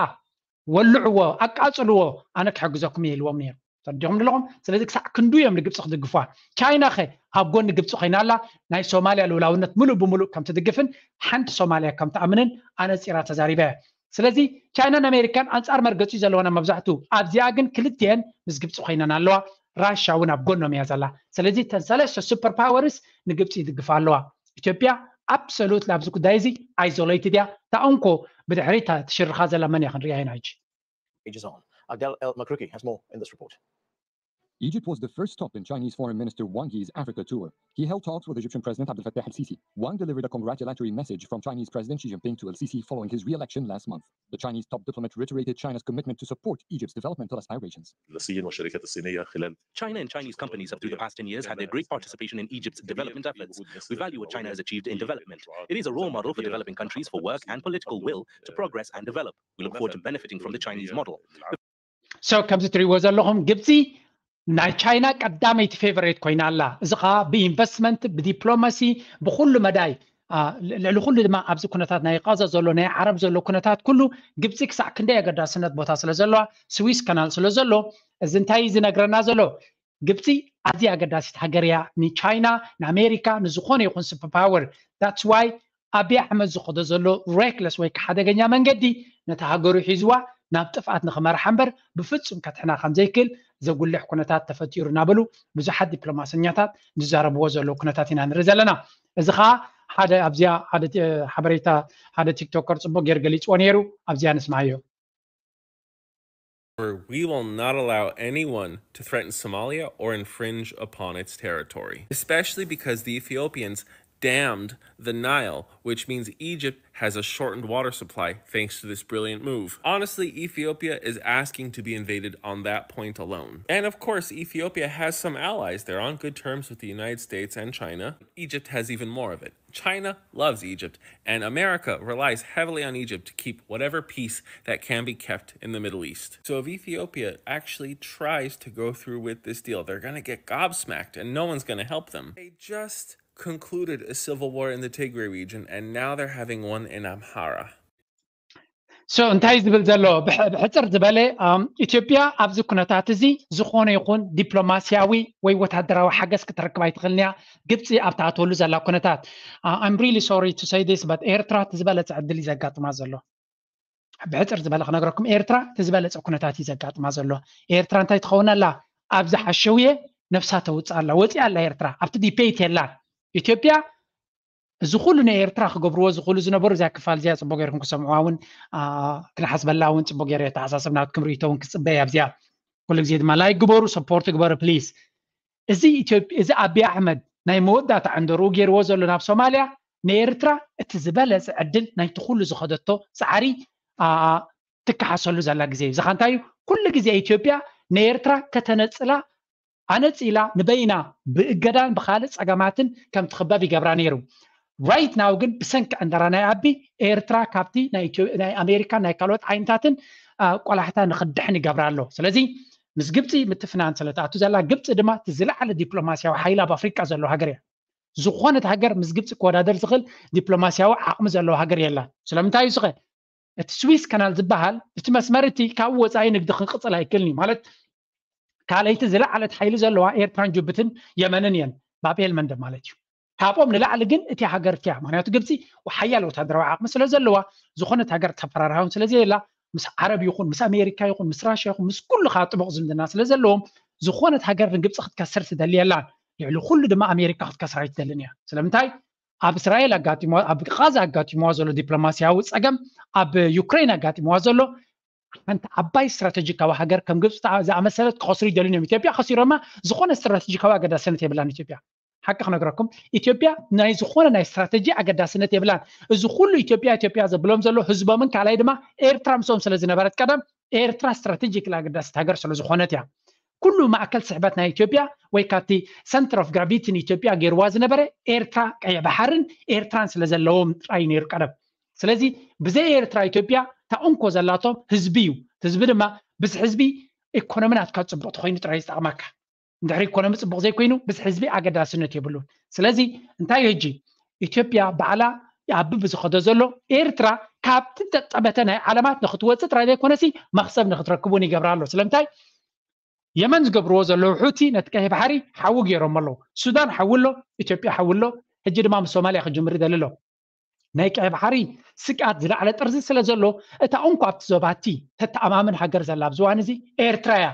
ወልዕዎ፣ ኣቃፅልዎ፣ ኣነ ክሕግዘኩም እየ ኢልዎም ነይሩ። ተረዲኹም ኣለኹም? ስለዚ ክሳዕ ክንዱ እዮም ንግብፂ ክድግፏ። ቻይና ኸ ኣብ ጎኒ ግብፂ ኮይና ኣላ። ናይ ሶማልያ ልውላውነት ምሉእ ብምሉእ ከም ትድግፍን ሓንቲ ሶማልያ ከም ትኣምንን ኣነፂራ ተዛሪባ እያ። ስለዚ ቻይናን ኣሜሪካን ኣንፃር መርገፂ ዘለወን መብዛሕቱ፣ ኣብዚኣ ግን ክልቲኤን ምስ ግብፂ ኮይነን ኣለዋ። ራሻ እውን ኣብ ጎኖም እያ ዘላ። ስለዚ እተን ሰለስተ ሱፐር ፓወርስ ንግብፂ ይድግፋ ኣለዋ። ኢትዮጵያ ኣብሶሉት ኣብዚ ጉዳይ እዚ ኣይዞሌትድ እያ። ታእንኮ ብድሕሪት ትሽርኻ ዘላ መን እያ ክንሪኣ ኢና ሕጂ። Aegis on. Abdel El Makruki has more in this report. Egypt was the first stop in Chinese Foreign Minister Wang Yi's Africa tour. He held talks with Egyptian President Abdel Fattah el Sisi. Wang delivered a congratulatory message from Chinese President Xi Jinping to el Sisi following his re election last month. The Chinese top diplomat reiterated China's commitment to support Egypt's developmental aspirations. للصين والشركات الصينية خلال China and Chinese companies have, through the past ten years, had their great participation in Egypt's development efforts. We value what China has achieved in development. It is a role model for developing countries for work and political will to progress and develop. We look forward to benefiting from the Chinese model. So ከምዚ ትሪእዎ ዘለኹም ግብፂ ናይ ቻይና ቀዳመይቲ ፌቨሬት ኮይና ኣላ። እዚ ከዓ ብኢንቨስትመንት፣ ብዲፕሎማሲ፣ ብኩሉ መዳይ፣ ልዕሊ ኩሉ ድማ ኣብዚ ኩነታት ናይ ቃዛ ዘሎ ናይ ዓረብ ዘሎ ኩነታት ኩሉ ግብፂ ክሳዕ ክንደይ ኣገዳስነት ቦታ ስለ ዘለዋ፣ ስዊስ ካናል ስለ ዘሎ፣ እዚ እንታይ እዩ ዝነግረና ዘሎ? ግብፂ ኣዝያ ኣገዳሲት ሃገር እያ ንቻይና፣ ንኣሜሪካ፣ ንዝኾነ ይኹን ሱፐር ፓወር። That's why ኣብይ ኣሕመድ ዝኸዶ ዘሎ ሬክለስ ወይ ሓደገኛ መንገዲ ነታ ሃገሩ ሒዝዋ ናብ ጥፍኣት ንኽመርሓ እምበር ብፍፁም ከድሕና ከም ዘይክእል ዘጉልሕ ኩነታት ተፈጢሩ እናበሉ ብዙሓት ዲፕሎማሰኛታት ዝዛረብዎ ዘለዉ ኩነታት ኢና ንርኢ ዘለና። እዚ ከዓ ሓደ ኣብዚኣ ሓደ ሓበሬታ ሓደ ቲክቶከር ፅቡቅ ገይሩ ገሊፅዎ ነይሩ። ኣብዚኣ ንስማዮ። We will not allow anyone to threaten Somalia or infringe upon its territory, especially because the Ethiopians dammed the Nile, which means Egypt has a shortened water supply thanks to this brilliant move. Honestly, Ethiopia is asking to be invaded on that point alone. And of course, Ethiopia has some allies. They're on good terms with the United States and China. Egypt has even more of it. China loves Egypt, and America relies heavily on Egypt to keep whatever peace that can be kept in the Middle East. So if Ethiopia actually tries to go through with this deal, they're going to get gobsmacked and no one's going to help them. They just concluded a civil war in the Tigray region, and now they're having one in Amhara. So እንታይ ዝብል ዘሎ ብሕፅር ዝበለ ኢትዮጵያ ኣብዚ ኩነታት እዚ ዝኾነ ይኹን ዲፕሎማሲያዊ ወይ ወታደራዊ ሓገዝ ክትረክብ ኣይትኽእልን እያ። ግብፂ ኣብ ትኣትወሉ ዘላ ኩነታት I'm really sorry to say this but ኤርትራ እቲ ዝበለፀ ዕድል እዩ ዘጋጥማ ዘሎ። ብሕፅር ዝበለ ክነግረኩም ኤርትራ እቲ ዝበለፀ ኩነታት እዩ ዘጋጥማ ዘሎ። ኤርትራ እንታይ ትኸውን ኣላ? ኣብዚ ሓሸውየ ነብሳ ተውፅእ ኣላ። ወፂኣ ኣላ ኤርትራ። ኣብቲ ዲፔት የላን። ኢትዮጵያ እዚ ኩሉ ንኤርትራ ክገብርዎ ዝኽእሉ ዝነበሩ እዚኣ ክፋል እዚኣ ፅቡቅ ገይርኩም ክሰምዕዋ እውን ክንሓስበላ እውን ፅቡቅ ገይረ የተሓሳስብ ናትኩም ርእቶ እውን ክፅበ እያ ኣብዚኣ ኩሉ ግዜ ድማ ላይክ ግበሩ ሰፖርት ግበሩ ፕሊስ እዚ ኢትዮጵያ እዚ ኣብይ ኣሕመድ ናይ መወዳእታ ዕንደርኡ ገይርዎ ዘሎ ናብ ሶማልያ ንኤርትራ እቲ ዝበለፀ ዕድል ናይቲ ኩሉ ዝኸደቶ ፃዕሪ ትከሓሰሉ ዘላ ግዜ እዩ እዚ ከ እንታይ እዩ ኩሉ ግዜ ኢትዮጵያ ንኤርትራ ከተነፅላ ኣነፂላ ንበይና ብእገዳን ብካልእ ፀገማትን ከም ትኽበብ ይገብራ ነይሩ right now ግን ብሰንኪ ዕንደራ ናይ ኣቢ ኤርትራ ካብቲ ናይ ኣሜሪካን ናይ ካልኦት ዓይነታትን ቆላሕታ ንክድሕን ይገብራ ኣሎ ስለዚ ምስ ግብፂ ምትፍናን ስለ ትኣቱ ዘላ ግብፂ ድማ እቲ ዝለዓለ ዲፕሎማስያዊ ሓይሊ ኣብ ኣፍሪቃ ዘሎ ሃገር እያ ዝኾነት ሃገር ምስ ግብፂ ክወዳደር ዝኽእል ዲፕሎማስያዊ ዓቕሚ ዘለዎ ሃገር የላን ስለምንታይ እዩ ዝኸ እቲ ስዊስ ካናል ዝበሃል እቲ መስመር እቲ ካብኡ ወፃኢ ንግዲ ክንቅፅል ኣይክእልን እዩ ማለት ካልኣይቲ ዝለዓለት ሓይሊ ዘለዋ ኤርትራን ጅቡትን የመንን እየን ባብኤል መንደብ ማለት እዩ ካብኦም ንላዕሊ ግን እቲ ሃገር እቲያ ምክንያቱ ግብፂ ሓያል ወታደራዊ ዓቕሚ ስለ ዘለዋ ዝኾነት ሃገር ተፈራርሃውን ስለ ዘየላ ምስ ዓረብ ይኹን ምስ ኣሜሪካ ይኹን ምስ ራሽያ ይኹን ምስ ኩሉ ከዓ ጥቡቕ ዝምድና ስለ ዘለዎም ዝኾነት ሃገር ንግብፂ ክትከስር ትደሊ የላን ልዕሊ ኩሉ ድማ ኣሜሪካ ክትከስር ኣይትደልን እያ ስለምንታይ ኣብ እስራኤል ኣጋጢሞ ኣብ ቃዛ ኣጋጢሞዋ ዘሎ ዲፕሎማስያዊ ፀገም ኣብ ዩክሬን ኣጋጢሞዋ ዘሎ ሓንቲ ዓባይ ስትራተጂካዊ ሃገር ከም ግብፂ ዝኣመሰለት ክኸስሩ ይደልን እዮም ኢትዮጵያ ከሲሮማ ዝኾነ ስትራተጂካዊ ኣገዳስነት የብላን ኢትዮጵያ ሓቂ ክነግረኩም፣ ኢትዮጵያ ናይ ዝኾነ ናይ ስትራተጂ ኣገዳስነት የብላን። እዚ ኩሉ ኢትዮጵያ ኢትዮጵያ ዘብሎም ዘሎ ህዝቦምን ካልኣይ ድማ ኤርትራ ምስኦም ስለ ዝነበረት ቀደም፣ ኤርትራ ስትራቴጂክ ኣገዳሲት ሃገር ስለ ዝኾነት እያ። ኩሉ ማእከል ስሕበት ናይ ኢትዮጵያ ወይ ካብቲ ሰንተር ኦፍ ግራቪቲ ንኢትዮጵያ ገይርዋ ዝነበረ ኤርትራ፣ ቀይሕ ባሕርን ኤርትራን ስለ ዘለዎም ጥራይ ነይሩ ቀደም። ስለዚ ብዘይ ኤርትራ ኢትዮጵያ እታ እንኮ ዘላቶም ህዝቢ እዩ። ህዝቢ ድማ ብዝሒ ህዝቢ፣ ኢኮኖሚ ናትካ ፅቡቅ ተኮይኑ ጥራይ ዝጠቅመካ። እንድሕሪ ኢኮኖሚ ፅቡቅ ዘይኮይኑ ብዝሒ ህዝቢ ኣገዳስነት የብሉን። ስለዚ እንታይ እዩ ሕጂ ኢትዮጵያ ባዕላ ኣብ ብዝኸዶ ዘሎ ኤርትራ ካብቲ ጠጠበተ ናይ ዓለማት ንክትወፅእ ጥራይ ዘይኮነሲ መክሰብ ንክትረክብ እውን ይገብራ ኣሎ። ስለምንታይ የመን ዝገብርዎ ዘለዉ ሑቲ ነቲ ቀይሕ ባሕሪ ሓዊ ገይሮም ኣለዉ። ሱዳን ሓዊ ኣሎ፣ ኢትዮጵያ ሓዊ ኣሎ፣ ሕጂ ድማ ምስ ሶማልያ ክጅምር ይደሊ ኣሎ። ናይ ቀይሕ ባሕሪ ስግኣት ዝለዓለ ጥርዚ ስለ ዘሎ እታ እንኳ ኣብቲ ዞባቲ ተተኣማምን ሃገር ዘላ ኣብዚ እዋን እዚ ኤርትራ እያ።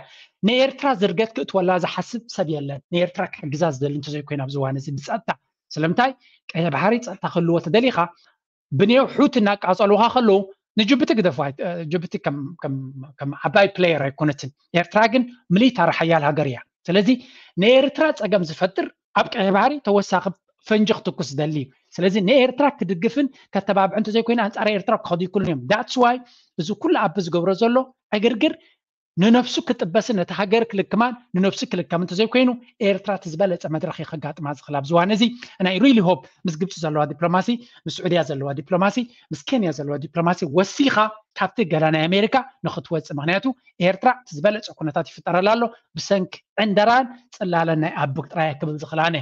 ንኤርትራ ዝርገት ክእትወላ ዝሓስብ ሰብ የለን። ንኤርትራ ክሕግዛ ዝደሊ እንተዘይኮይኑ ኣብዚ እዋን እዚ ብፀጥታ ስለምንታይ ቀይሕ ባሕሪ ፀጥታ ክህልዎ ተደሊኻ ብኔው ሑቲ እናቃፀሉኻ ከለዉ ንጅቡቲ ግደፉ። ጅቡቲ ከም ዓባይ ፕሌየር ኣይኮነትን። ኤርትራ ግን ሚሊታሪ ሓያል ሃገር እያ። ስለዚ ንኤርትራ ፀገም ዝፈጥር ኣብ ቀይሕ ባሕሪ ተወሳኺ ፈንጂ ክትኩስ ዝደሊ እዩ። ስለዚ ንኤርትራ ክድግፍን ከተባብዕ እንተዘይኮይኑ ኣንፃር ኤርትራ ክኸዱ ይክእሉን እዮም። ዳትስ ዋይ እዚ ኩሉ ኣቢ ዝገብሮ ዘሎ ዕግርግር ንነብሱ ክጥበስን ነቲ ሃገር ክልክማን ንነብሱ ክልከም እንተዘይኮይኑ ኤርትራ እቲ ዝበለፀ መድረኽ እዩ ከጋጥማ ዝኽእል ኣብዚ እዋን እዚ። ናይ ሪሊ ሆፕ ምስ ግብፂ ዘለዋ ዲፕሎማሲ፣ ምስ ስዑድያ ዘለዋ ዲፕሎማሲ፣ ምስ ኬንያ ዘለዋ ዲፕሎማሲ ወሲኻ ካብቲ ገላ ናይ ኣሜሪካ ንክትወፅእ። ምክንያቱ ኤርትራ እቲ ዝበለፀ ኩነታት ይፍጠረላ ኣሎ ብሰንኪ ዕንደራን ፅላለን ናይ ኣቡክ ጥራይ ክብል ዝኽላነ።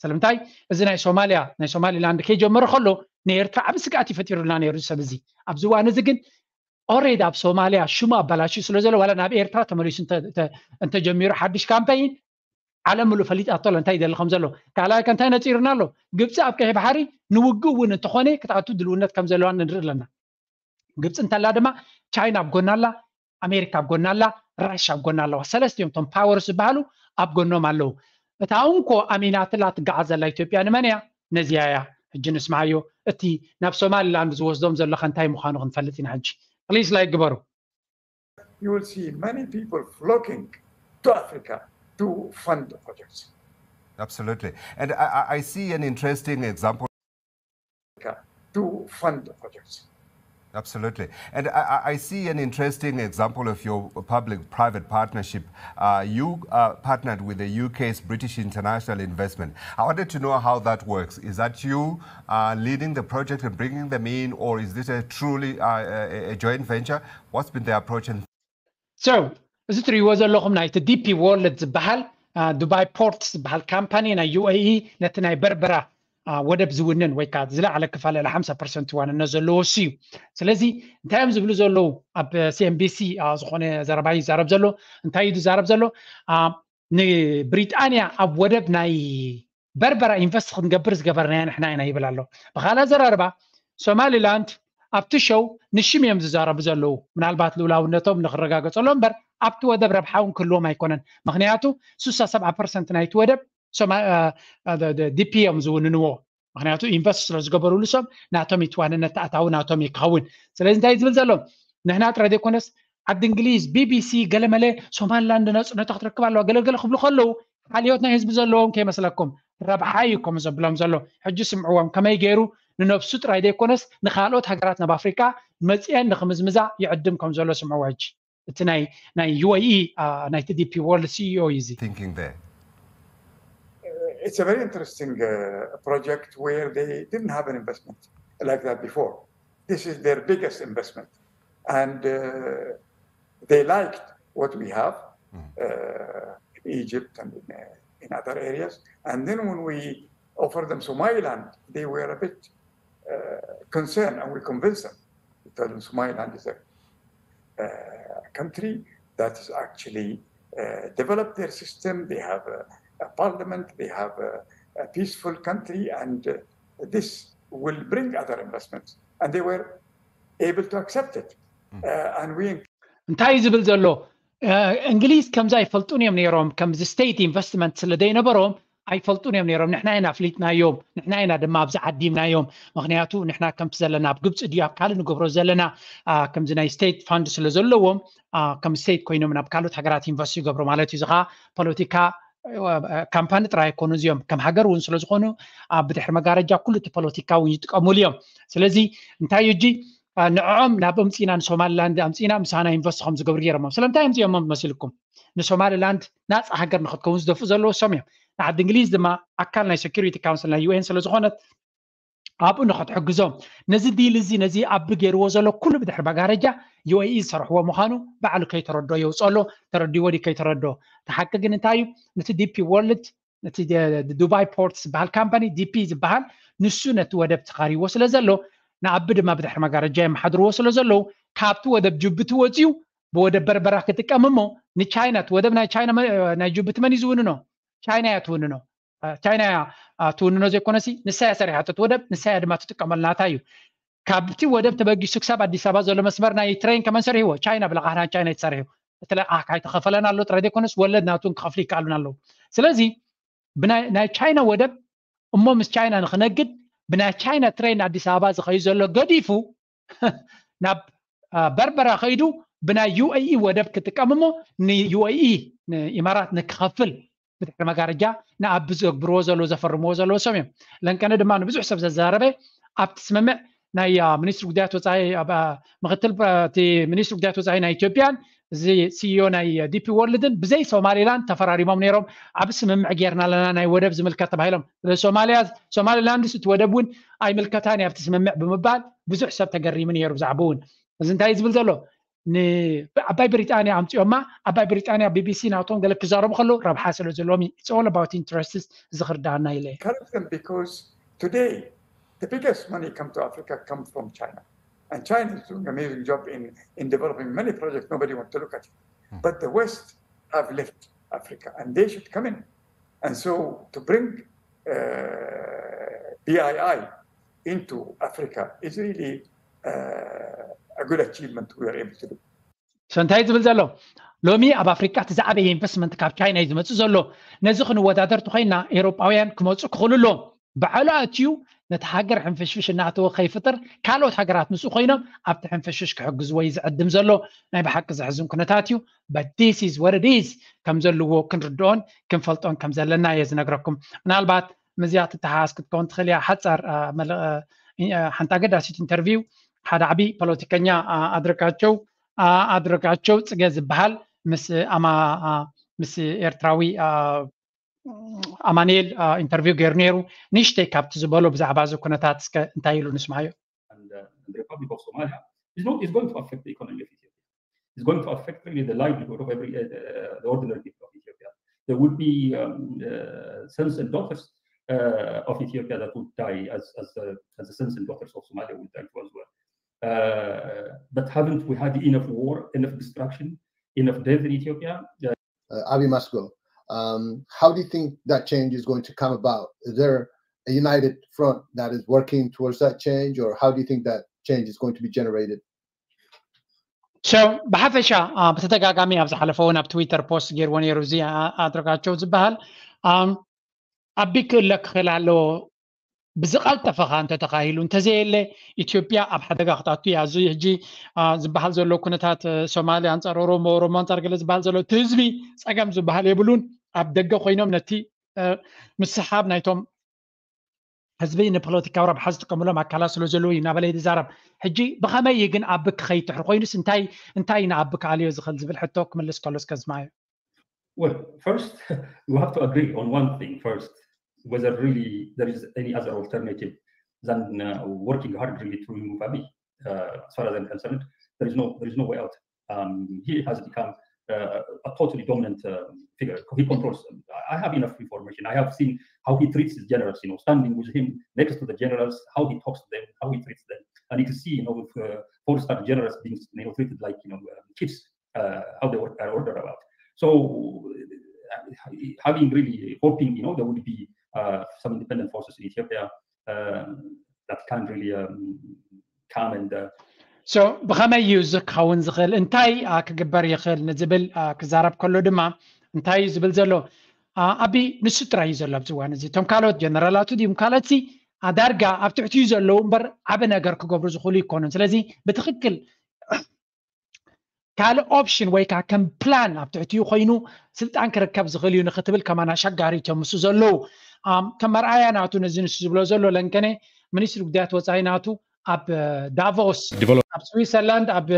ስለምንታይ እዚ ናይ ሶማልያ ናይ ሶማሊላንድ ከይጀመረ ከሎ ንኤርትራ ዓብ ስግኣት ይፈጢሩልና ነይሩ ሰብ እዚ። ኣብዚ እዋን እዚ ግን ኦሬድ ኣብ ሶማልያ ሽሙ ኣባላሽዩ ስለ ዘሎ ዋላ ናብ ኤርትራ ተመሊሱ እንተጀሚሩ ሓድሽ ካምፓይን ዓለም ምሉእ ፈሊጣቶ ኣሎ እንታይ ይደሊ ከም ዘሎ። ካልኣይ ከ እንታይ ነፂሩና ኣሎ? ግብፂ ኣብ ቀይሕ ባሕሪ ንውግእ እውን እንተኾነ ክትኣቱ ድልውነት ከም ዘለዋ ንርኢ ኣለና። ግብፂ እንተላ ድማ ቻይና ኣብ ጎና ኣላ፣ ኣሜሪካ ኣብ ጎና ኣላ፣ ራሻ ኣብ ጎና ኣለዋ። ሰለስቲኦም እቶም ፓወርስ ዝበሃሉ ኣብ ጎኖም ኣለዉ። እታ እንኮ ኣሚናትላ ትገዓዝ ዘላ ኢትዮጵያ ንመን እያ? ነዚያ እያ። ሕጂ ንስምዓዮ፣ እቲ ናብ ሶማሊላንድ ዝወስዶም ዘሎ ከ እንታይ ምዃኑ ክንፈልጥ ኢና። ሕጂ ፕሊስ ላይክ ግበሩ። You will see many people flocking to Africa to fund the projects. Absolutely. And I, I see an interesting example. To fund the projects. Absolutely. And I, I see an interesting example of your public private partnership. Uh, you uh, partnered with the U K's British International Investment. I wanted to know how that works. Is that you uh, leading the project and bringing them in, or is this a truly uh, a, a joint venture? What's been the approach? And So, እዚ ትሪእዎ ዘለኹም ናይቲ ዲፒ ወርልድ ዝበሃል ዱባይ ፖርት ዝበሃል ካምፓኒ ናይ ዩኤኢ ነቲ ናይ በርበራ ወደብ ዝውንን ወይ ከዓ ዝለዓለ ክፋል ልዕሊ ሓምሳ ፐርሰንት ዋንነት ዘለዎ እሱ እዩ። ስለዚ እንታይ እዮም ዝብሉ ዘለዉ? ኣብ ሲኤንቢሲ ዝኾነ ዘረባ ይዛረብ ዘሎ። እንታይ እዩ ዝዛረብ ዘሎ? ንብሪጣንያ ኣብ ወደብ ናይ በርበራ ኢንቨስት ክንገብር ዝገበርናዮ ንሕና ኢና ይብል ኣሎ። ብኻልእ ኣዘራርባ ሶማሊላንድ ኣብቲ ሸው ንሽም እዮም ዝዛረቡ ዘለዉ። ምናልባት ልኡላውነቶም ንክረጋገፀሎም እምበር ኣብቲ ወደብ ረብሓ እውን ክህልዎም ኣይኮነን። ምክንያቱ ስሳ ሰብዓ ፐርሰንት ናይቲ ወደብ ዲፒ እዮም ዝውንንዎ። ምክንያቱ ኢንቨስት ስለ ዝገበሩሉ ሰብ ናቶም ይትዋንነት ኣታዊ ናቶም ይክኸውን። ስለዚ እንታይ ዝብል ዘሎ ንሕና ጥራይ ዘይኮነስ ዓዲ እንግሊዝ ቢቢሲ ገለመለ ሶማሊላንድ ነፅነታ ክትረክብ ኣለዋ ገለገለ ክብሉ ከለዉ ሓልዮት ናይ ህዝቢ ዘለዎም ከይመስለኩም ረብሓ እዩ ከም ዘብሎም ዘሎ። ሕጂ ስምዕዎም ከመይ ገይሩ ንነብሱ ጥራይ ዘይኮነስ ንካልኦት ሃገራት ናብ ኣፍሪካ መፅአን ንክምዝምዛ ይዕድም ከም ዘሎ ስምዕዎ። ሕጂ እቲ ናይ ናይ ዩኤኢ ናይቲ ዲፒ ወርልድ ሲኢኦ እዩ እዚ። Thinking there. It's a very interesting uh, project where they didn't have an investment like that before. This is their biggest investment. And uh, they liked what we have, uh, Egypt and in, uh, in other areas. And then when we offered them Somaliland, they were a bit uh, concerned, and we convinced them. We told them Somaliland is a uh, country that is actually uh, developed their system. They have a, a parliament, they have a, a peaceful country, and uh, this will bring other investments. And they were able to accept it. Uh, and we እንታይ እዩ ዝብል ዘሎ? እንግሊዝ ከምዚ ኣይፈልጡን እዮም ነይሮም። ከምዚ ስቴት ኢንቨስትመንት ስለ ዘይነበሮም ኣይፈልጡን እዮም ነይሮም። ንሕና ኢና ኣፍሊጥናዮም፣ ንሕና ኢና ድማ ኣብዚ ዓዲምናዮም። ምክንያቱ ንሕና ከምቲ ዘለና ኣብ ግብፂ ድዩ ኣብ ካልእ ንገብሮ ዘለና ከምዚ ናይ ስቴት ፋንድ ስለ ዘለዎም ከም ስቴት ኮይኖም ናብ ካልኦት ሃገራት ኢንቨስት ይገብሩ ማለት እዩ። እዚ ከዓ ፖለቲካ ካምፓኒ ጥራይ ኣይኮኑ እዚኦም፣ ከም ሃገር እውን ስለዝኾኑ ኣብ ብድሕሪ መጋረጃ ኩሉ እቲ ፖለቲካ እውን ይጥቀሙሉ እዮም። ስለዚ እንታይ እዩ እጂ ንዕኦም ናብ ኣምፂና፣ ንሶማሊላንድ ኣምፂና ምሳና ኢንቨስት ከም ዝገብሩ ገይሮም። ስለምንታይ ኣምፂኦሞም መሲልኩም? ንሶማሊላንድ ናፃ ሃገር ንክትከውን ዝደፍኡ ዘለዉ እሶም እዮም። ንዓዲ እንግሊዝ ድማ ኣካል ናይ ሴኩሪቲ ካውንስል ናይ ዩ ኤን ስለዝኾነት ኣብኡ ንክትሕግዞም፣ ነዚ ዲል እዚ፣ ነዚ ኣብ ገይርዎ ዘሎ ኩሉ ብድሕሪ መጋረጃ ዩ ኤ ኢ ዝሰርሕዎ ምዃኑ ባዕሉ ከይተረድኦ የውፅኦ ኣሎ። ተረዲዎ ድዩ ከይተረድኦ? እቲ ሓቂ ግን እንታይ እዩ? ነቲ ዲ ፒ ወርልድ፣ ነቲ ዱባይ ፖርት ዝበሃል ካምፓኒ፣ ዲ ፒ ዝበሃል፣ ንሱ ነቲ ወደብ ተኻሪዎ ስለ ዘሎ፣ ንኣቢ ድማ ብድሕሪ መጋረጃ የመሓድርዎ ስለ ዘለዉ፣ ካብቲ ወደብ ጅቡቲ ወፂኡ ብወደብ በርበራ ክጥቀም እሞ፣ ንቻይና፣ እቲ ወደብ ናይ ቻይና፣ ናይ ጅቡቲ መን እዩ ዝውንኖ? ቻይና እያ ትውንኖ። ቻይና እያ ትውንኖ ዘይኮነሲ፣ ንሳ እያ ሰሪሓቶ እቲ ወደብ፣ ንሳ እያ ድማ ትጥቀመሉ፣ ናታ እዩ። ካብቲ ወደብ ተበጊሱ ክሳብ ኣዲስ ኣበባ ዘሎ መስመር ናይ ትሬን ከመን ሰሪሕዎ? ቻይና፣ ብለቃሕና ቻይና እዩ ተሰሪሑ። እቲ ለቃሕ ካይተኸፈለን ኣሎ ጥራይ ዘይኮነስ፣ ወለድ ናቱን ክኸፍሉ ይከኣሉን ኣለዉ። ስለዚ ብናይ ቻይና ወደብ እሞ ምስ ቻይና ንክነግድ፣ ብናይ ቻይና ትሬን ኣዲስ ኣበባ ዝኸዩ ዘሎ ገዲፉ ናብ በርበራ ከይዱ ብናይ ዩ ኤ ኢ ወደብ ክጥቀም እሞ፣ ን ዩ ኤ ኢ፣ ንኢማራት ንክኸፍል ብድሕሪ መጋረጃ ንኣቢ ዘግብርዎ ዘለዉ፣ ዘፈርምዎ ዘለዉ እሶም እዮም። ለንቀነ ድማ ንብዙሕ ሰብ ዘዛረበ፣ ኣብቲ ስምምዕ ናይ ሚኒስትሪ ጉዳያት ወፃኢ፣ ምክትል እቲ ሚኒስትሪ ጉዳያት ወፃኢ ናይ ኢትዮጵያን እዚ ሲኢኦ ናይ ዲ ፒ ወርልድን ብዘይ ሶማሊላንድ ተፈራሪሞም ነይሮም። ኣብ ስምምዕ ጌርና ኣለና ናይ ወደብ ዝምልከት ተባሂሎም። ሶማሊያ፣ ሶማሊላንድስ እቲ ወደብ እውን ኣይምልከታን እዩ ኣብቲ ስምምዕ ብምባል ብዙሕ ሰብ ተገሪሙ ነይሩ። ብዛዕባ እውን እዚ እንታይ እዩ ዝብል ዘሎ? ንዓባይ ብሪጣንያ ኣምፂኦማ። ዓባይ ብሪጣንያ ቢ ቢ ሲ ናቶም ገለ ክዛረቡ ከለዉ ረብሓ ስለ ዘለዎም እዩ። It's all about interests። እዚ ክርዳኣና ኢለ። Because today the biggest money come to Africa come from China. And China is doing an amazing job in, in developing many projects. Nobody wants to look at it. But the West have left Africa and they should come in. And so to bring uh, B I I into Africa is really uh, a good achievement we are able to do. So እንታይ ዝብል ዘሎ? ሎሚ ኣብ ኣፍሪቃ እቲ ዝዓበየ ኢንቨስትመንት ካብ ቻይና እዩ ዝመፅእ ዘሎ። ነዚ ክንወዳደር ተኮይና ኤሮጳውያን ክመፁ ክኽእሉ ኣለዎም። ባዕሉ ኣትዩ ነቲ ሃገር ሕንፍሽፍሽ እናእተወ ከይፍጥር ካልኦት ሃገራት ምስኡ ኮይኖም ኣብቲ ሕንፍሽፍሽ ክሕግዝዎ እዩ ዝዕድም ዘሎ። ናይ ብሓቂ ዘሕዝን ኩነታት እዩ። But this is what it is። ከም ዘለዎ ክንርድኦን ክንፈልጦን ከም ዘለና እየ ዝነግረኩም። ምናልባት ምስዚኣ ትተሓሓዝ ክትከውን ትኽእል እያ። ሓፃር ሓንቲ ኣገዳሲት ኢንተርቪው ሓደ ዓብዪ ፖለቲከኛ ኣድረጋቸው ኣድረጋቸው ፅገ ዝበሃል ምስ ኣማ ምስ ኤርትራዊ ኣማኑኤል ኢንተርቪው ገይሩ ነይሩ። ንእሽተይ ካብቲ ዝበሎ ብዛዕባ እዚ ኩነታት እስከ እንታይ ኢሉ ንስማዮ። And uh, the Republic of Somalia is not is going to affect the economy of Ethiopia. It's going to affect really the livelihood of every uh, the ordinary people of Ethiopia. There will be um, uh, sons and daughters uh, of Ethiopia that would die as as, uh, as the sons and daughters of Somalia will die too as well. Uh, but haven't we had enough war, enough destruction, enough death in Ethiopia? Uh, uh, Abi Masgo, um, how do you think that change is going to come about? Is there a united front that is working towards that change, or how do you think that change is going to be generated? So ብሓፈሻ ብተደጋጋሚ ኣብ ዝሓለፈ እውን ኣብ ትዊተር ፖስት ገይርዎ ነይሩ። እዚ ኣድረጋቸው ዝበሃል ኣቢ ክእለ ክኽእል ኣለዎ። ብዝቐልጠፈ ኸዓ እንተተኻሂሉ እንተዘየለ ኢትዮጵያ ኣብ ሓደጋ ክትኣቱ እያ። እዚ ሕጂ ዝበሃል ዘሎ ኩነታት ሶማሊ ኣንፃር ኦሮሞ፣ ኦሮሞ ኣንፃር ገለ ዝበሃል ዘሎ እቲ ህዝቢ ፀገም ዝበሃል የብሉን። ኣብ ደገ ኮይኖም ነቲ ምስሓብ ናይቶም ህዝቢ ንፖለቲካዊ ረብሓ ዝጥቀምሎም ኣካላት ስለ ዘለዉ እዩ እናበለ ይዛረብ። ሕጂ ብኸመይ እዩ ግን ኣቢ ክኸይድ ድሕሪ ኮይኑስ እንታይ እንታይ ንኣቢ ክኣልዮ ዝኽእል ዝብል ሕቶ ክምልስ ከሎ እስከ ዝማዮ። Well, first, we have to agree on one thing first, whether really there is any other alternative than uh, working hard really to remove Abiy. Uh, as far as I'm concerned, there is no there is no way out. Um, he has become uh, a totally dominant uh, figure. He controls. I have enough information. I have seen how he treats his generals. You know, standing with him next to the generals, how he talks to them, how he treats them, and you can see, you know, with, uh, four-star generals being, you know, treated like, you know, uh, chiefs. Uh, how they are ordered about. So uh, having really hoping, you know, there would be uh, some independent forces in Ethiopia uh, that can really um, come and uh, So ብኸመይ እዩ እዚ ክኸውን ዝኽእል? እንታይ ክግበር ይኽእል ንዝብል ክዛረብ ከሎ ድማ እንታይ እዩ ዝብል ዘሎ? ኣቢ ንሱ ጥራይ እዩ ዘሎ ኣብዚ እዋን እዚ። እቶም ካልኦት ጀነራላቱ ድዮም ካልኦት ሲ ዳርጋ ኣብ ትሕቲኡ ዘለዉ እምበር ዓቢ ነገር ክገብሩ ዝኽእሉ ይኮኑን። ስለዚ ብትኽክል ካልእ ኦፕሽን ወይ ከዓ ከም ፕላን ኣብ ትሕቲኡ ኮይኑ ስልጣን ክርከብ ዝኽእል እዩ ንክትብል ከማን ኣሸጋሪት እዮም ምስ ዘለዉ። ከም መርኣያ ናቱ ነዚ ንሱ ዝብሎ ዘሎ ለንከነ ሚኒስትሪ ጉዳያት ወፃኢ ናቱ ኣብ ዳቮስ ኣብ ስዊትዘርላንድ ኣብ